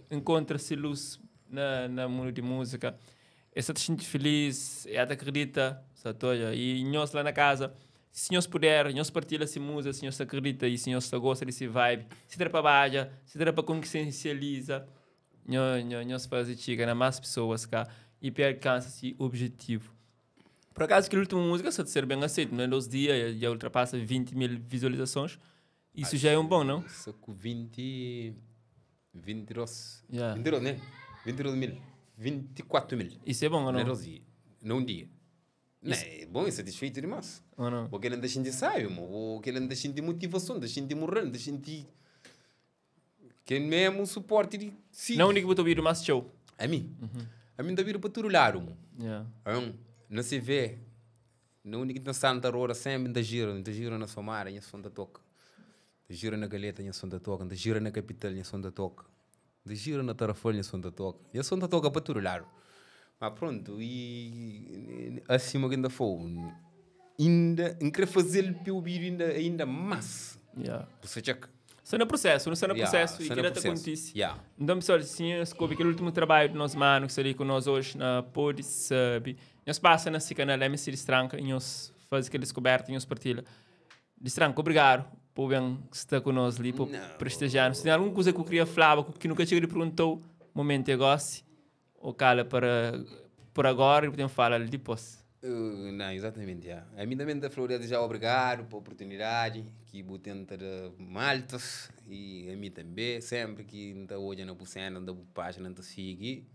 encontra-se luz na, na mundo de música. Eu só te sinto feliz, eu até acredita, só tô, já. E nós lá na casa, se nós puder, nós partilha essa música, se nós acredita e se nós gosta desse vibe, se der para baixo, se der para consciencializa, nós, nós, nós faz chega na mais pessoas cá e para alcança esse objetivo. Por acaso, aquela última música só de ser bem aceito, não é? Dois dias já ultrapassa 20 mil visualizações. Isso já é um bom, não? Só com 20. 22. Yeah. 22, né? 22 mil. 24 mil. Isso é bom ou Não é não? dois dias. Num dia. Não, é bom, é satisfeito demais. Ou não? Porque ele não deixa de sabe, mo. Porque ele não deixa de motivação, deixa de moral, deixa de. Que mesmo suporte de si. Não, o único que botou vídeo mais show. A mim. A mim da vira para todo lado, mo. Yeah. Então, não se vê. Na única que Santa Roda sempre ainda gira, ainda gira na Somara, minha som da toca. Gira na Galeta, minha som da toca, ainda gira na capital, minha som da toca. Ainda gira na Tarrafal, minha som da toca. Minha som da toca para todo lado. Mas pronto, e acima que ainda foi, ainda, não queria fazer o vídeo ainda, ainda mais. Yeah. Você checa. Só no processo, não só no Yeah, processo e só que no te processo. acontece. Yeah. Então, pessoal, sim, escoube aquele último trabalho do nosso mano que estaria com nós hoje na Pod Sub. Nós passa nesse canal MC Distranca e nós faz aquela descoberta e nós partilha. Distranca, obrigado por bem estar conosco ali, por Não. prestigiar. Se tem alguma coisa que eu queria falar, que nunca chegou e perguntou, momento é agora, ou cala para por agora e podemos falar depois. Não, exatamente, yeah. A mim também da Florida já obrigado pela oportunidade que vou tentar maltas e a mim também, sempre que não hoje na cena, na página, não sigue.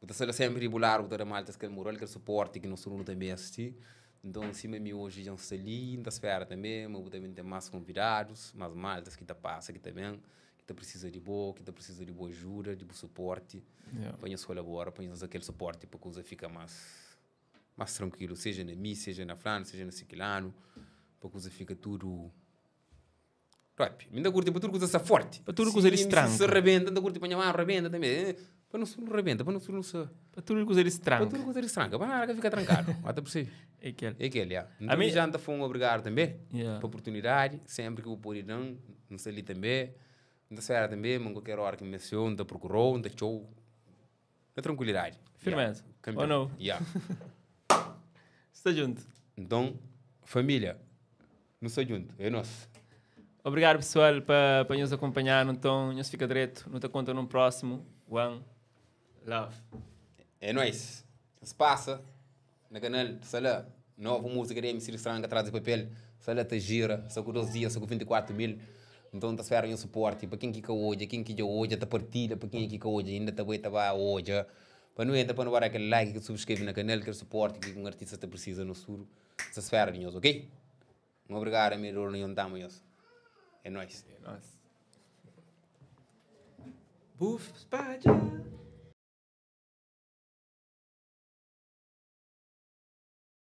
Vou estar sempre regular, vou dar maltas que moral, que suporte que nosso aluno também assiste. Então, cima mim hoje já está ali, está espera também, mas vou também ter mais convidados, mais maltas que tá passa aqui também, que tá precisa de boa, que tá precisa de boa ajuda, de bom suporte. Yeah. Para nós colaborar, para nós aquele suporte para que a coisa fica mais mais tranquilo, seja na mim, seja na Flano, seja na Ciclano, para que coisa fica tudo top. Me dá curte para tudo coisa está forte. Para tudo coisa Se- estranha. Se rebenta, dá curte para minha mãe, rebenta também. Para não se não rebenta, para não se não se. Para tudo que eles Para tranca. tudo coisa estranha, para nada que fica trancado. Até por si. É aquele. É aquele, é. A Então, mim- já foi um obrigado também. Yeah. Para a oportunidade, sempre que eu puder, não, não sei ali também. Não espera também, mas qualquer hora que me menciona, não procurou, não show. Na tranquilidade. Firmeza. Yeah. Campeão. Ou não? Yeah. Está junto. Então, família, não sou junto, é nosso. Obrigado, pessoal, para nos acompanhar. Então, nos fica direito. Não te conta no próximo. One love. É nóis. Se passa na canal, sala, nova música de MC Stranga atrás de papel, sala te gira, só com 12 dias, só com 24 mil. Então, tá esperando o suporte. Para quem que hoje, quem que hoje, tá partilha, para quem que hoje, ainda tá bem, tá bem hoje. Para não entra, para não dar aquele like, que subscreve na canal, aquele suporte que um artista te precisa no sul. Se espera de nós, ok? Um obrigado, amigo, não estamos. É nóis. É nóis. Buf, Spadja.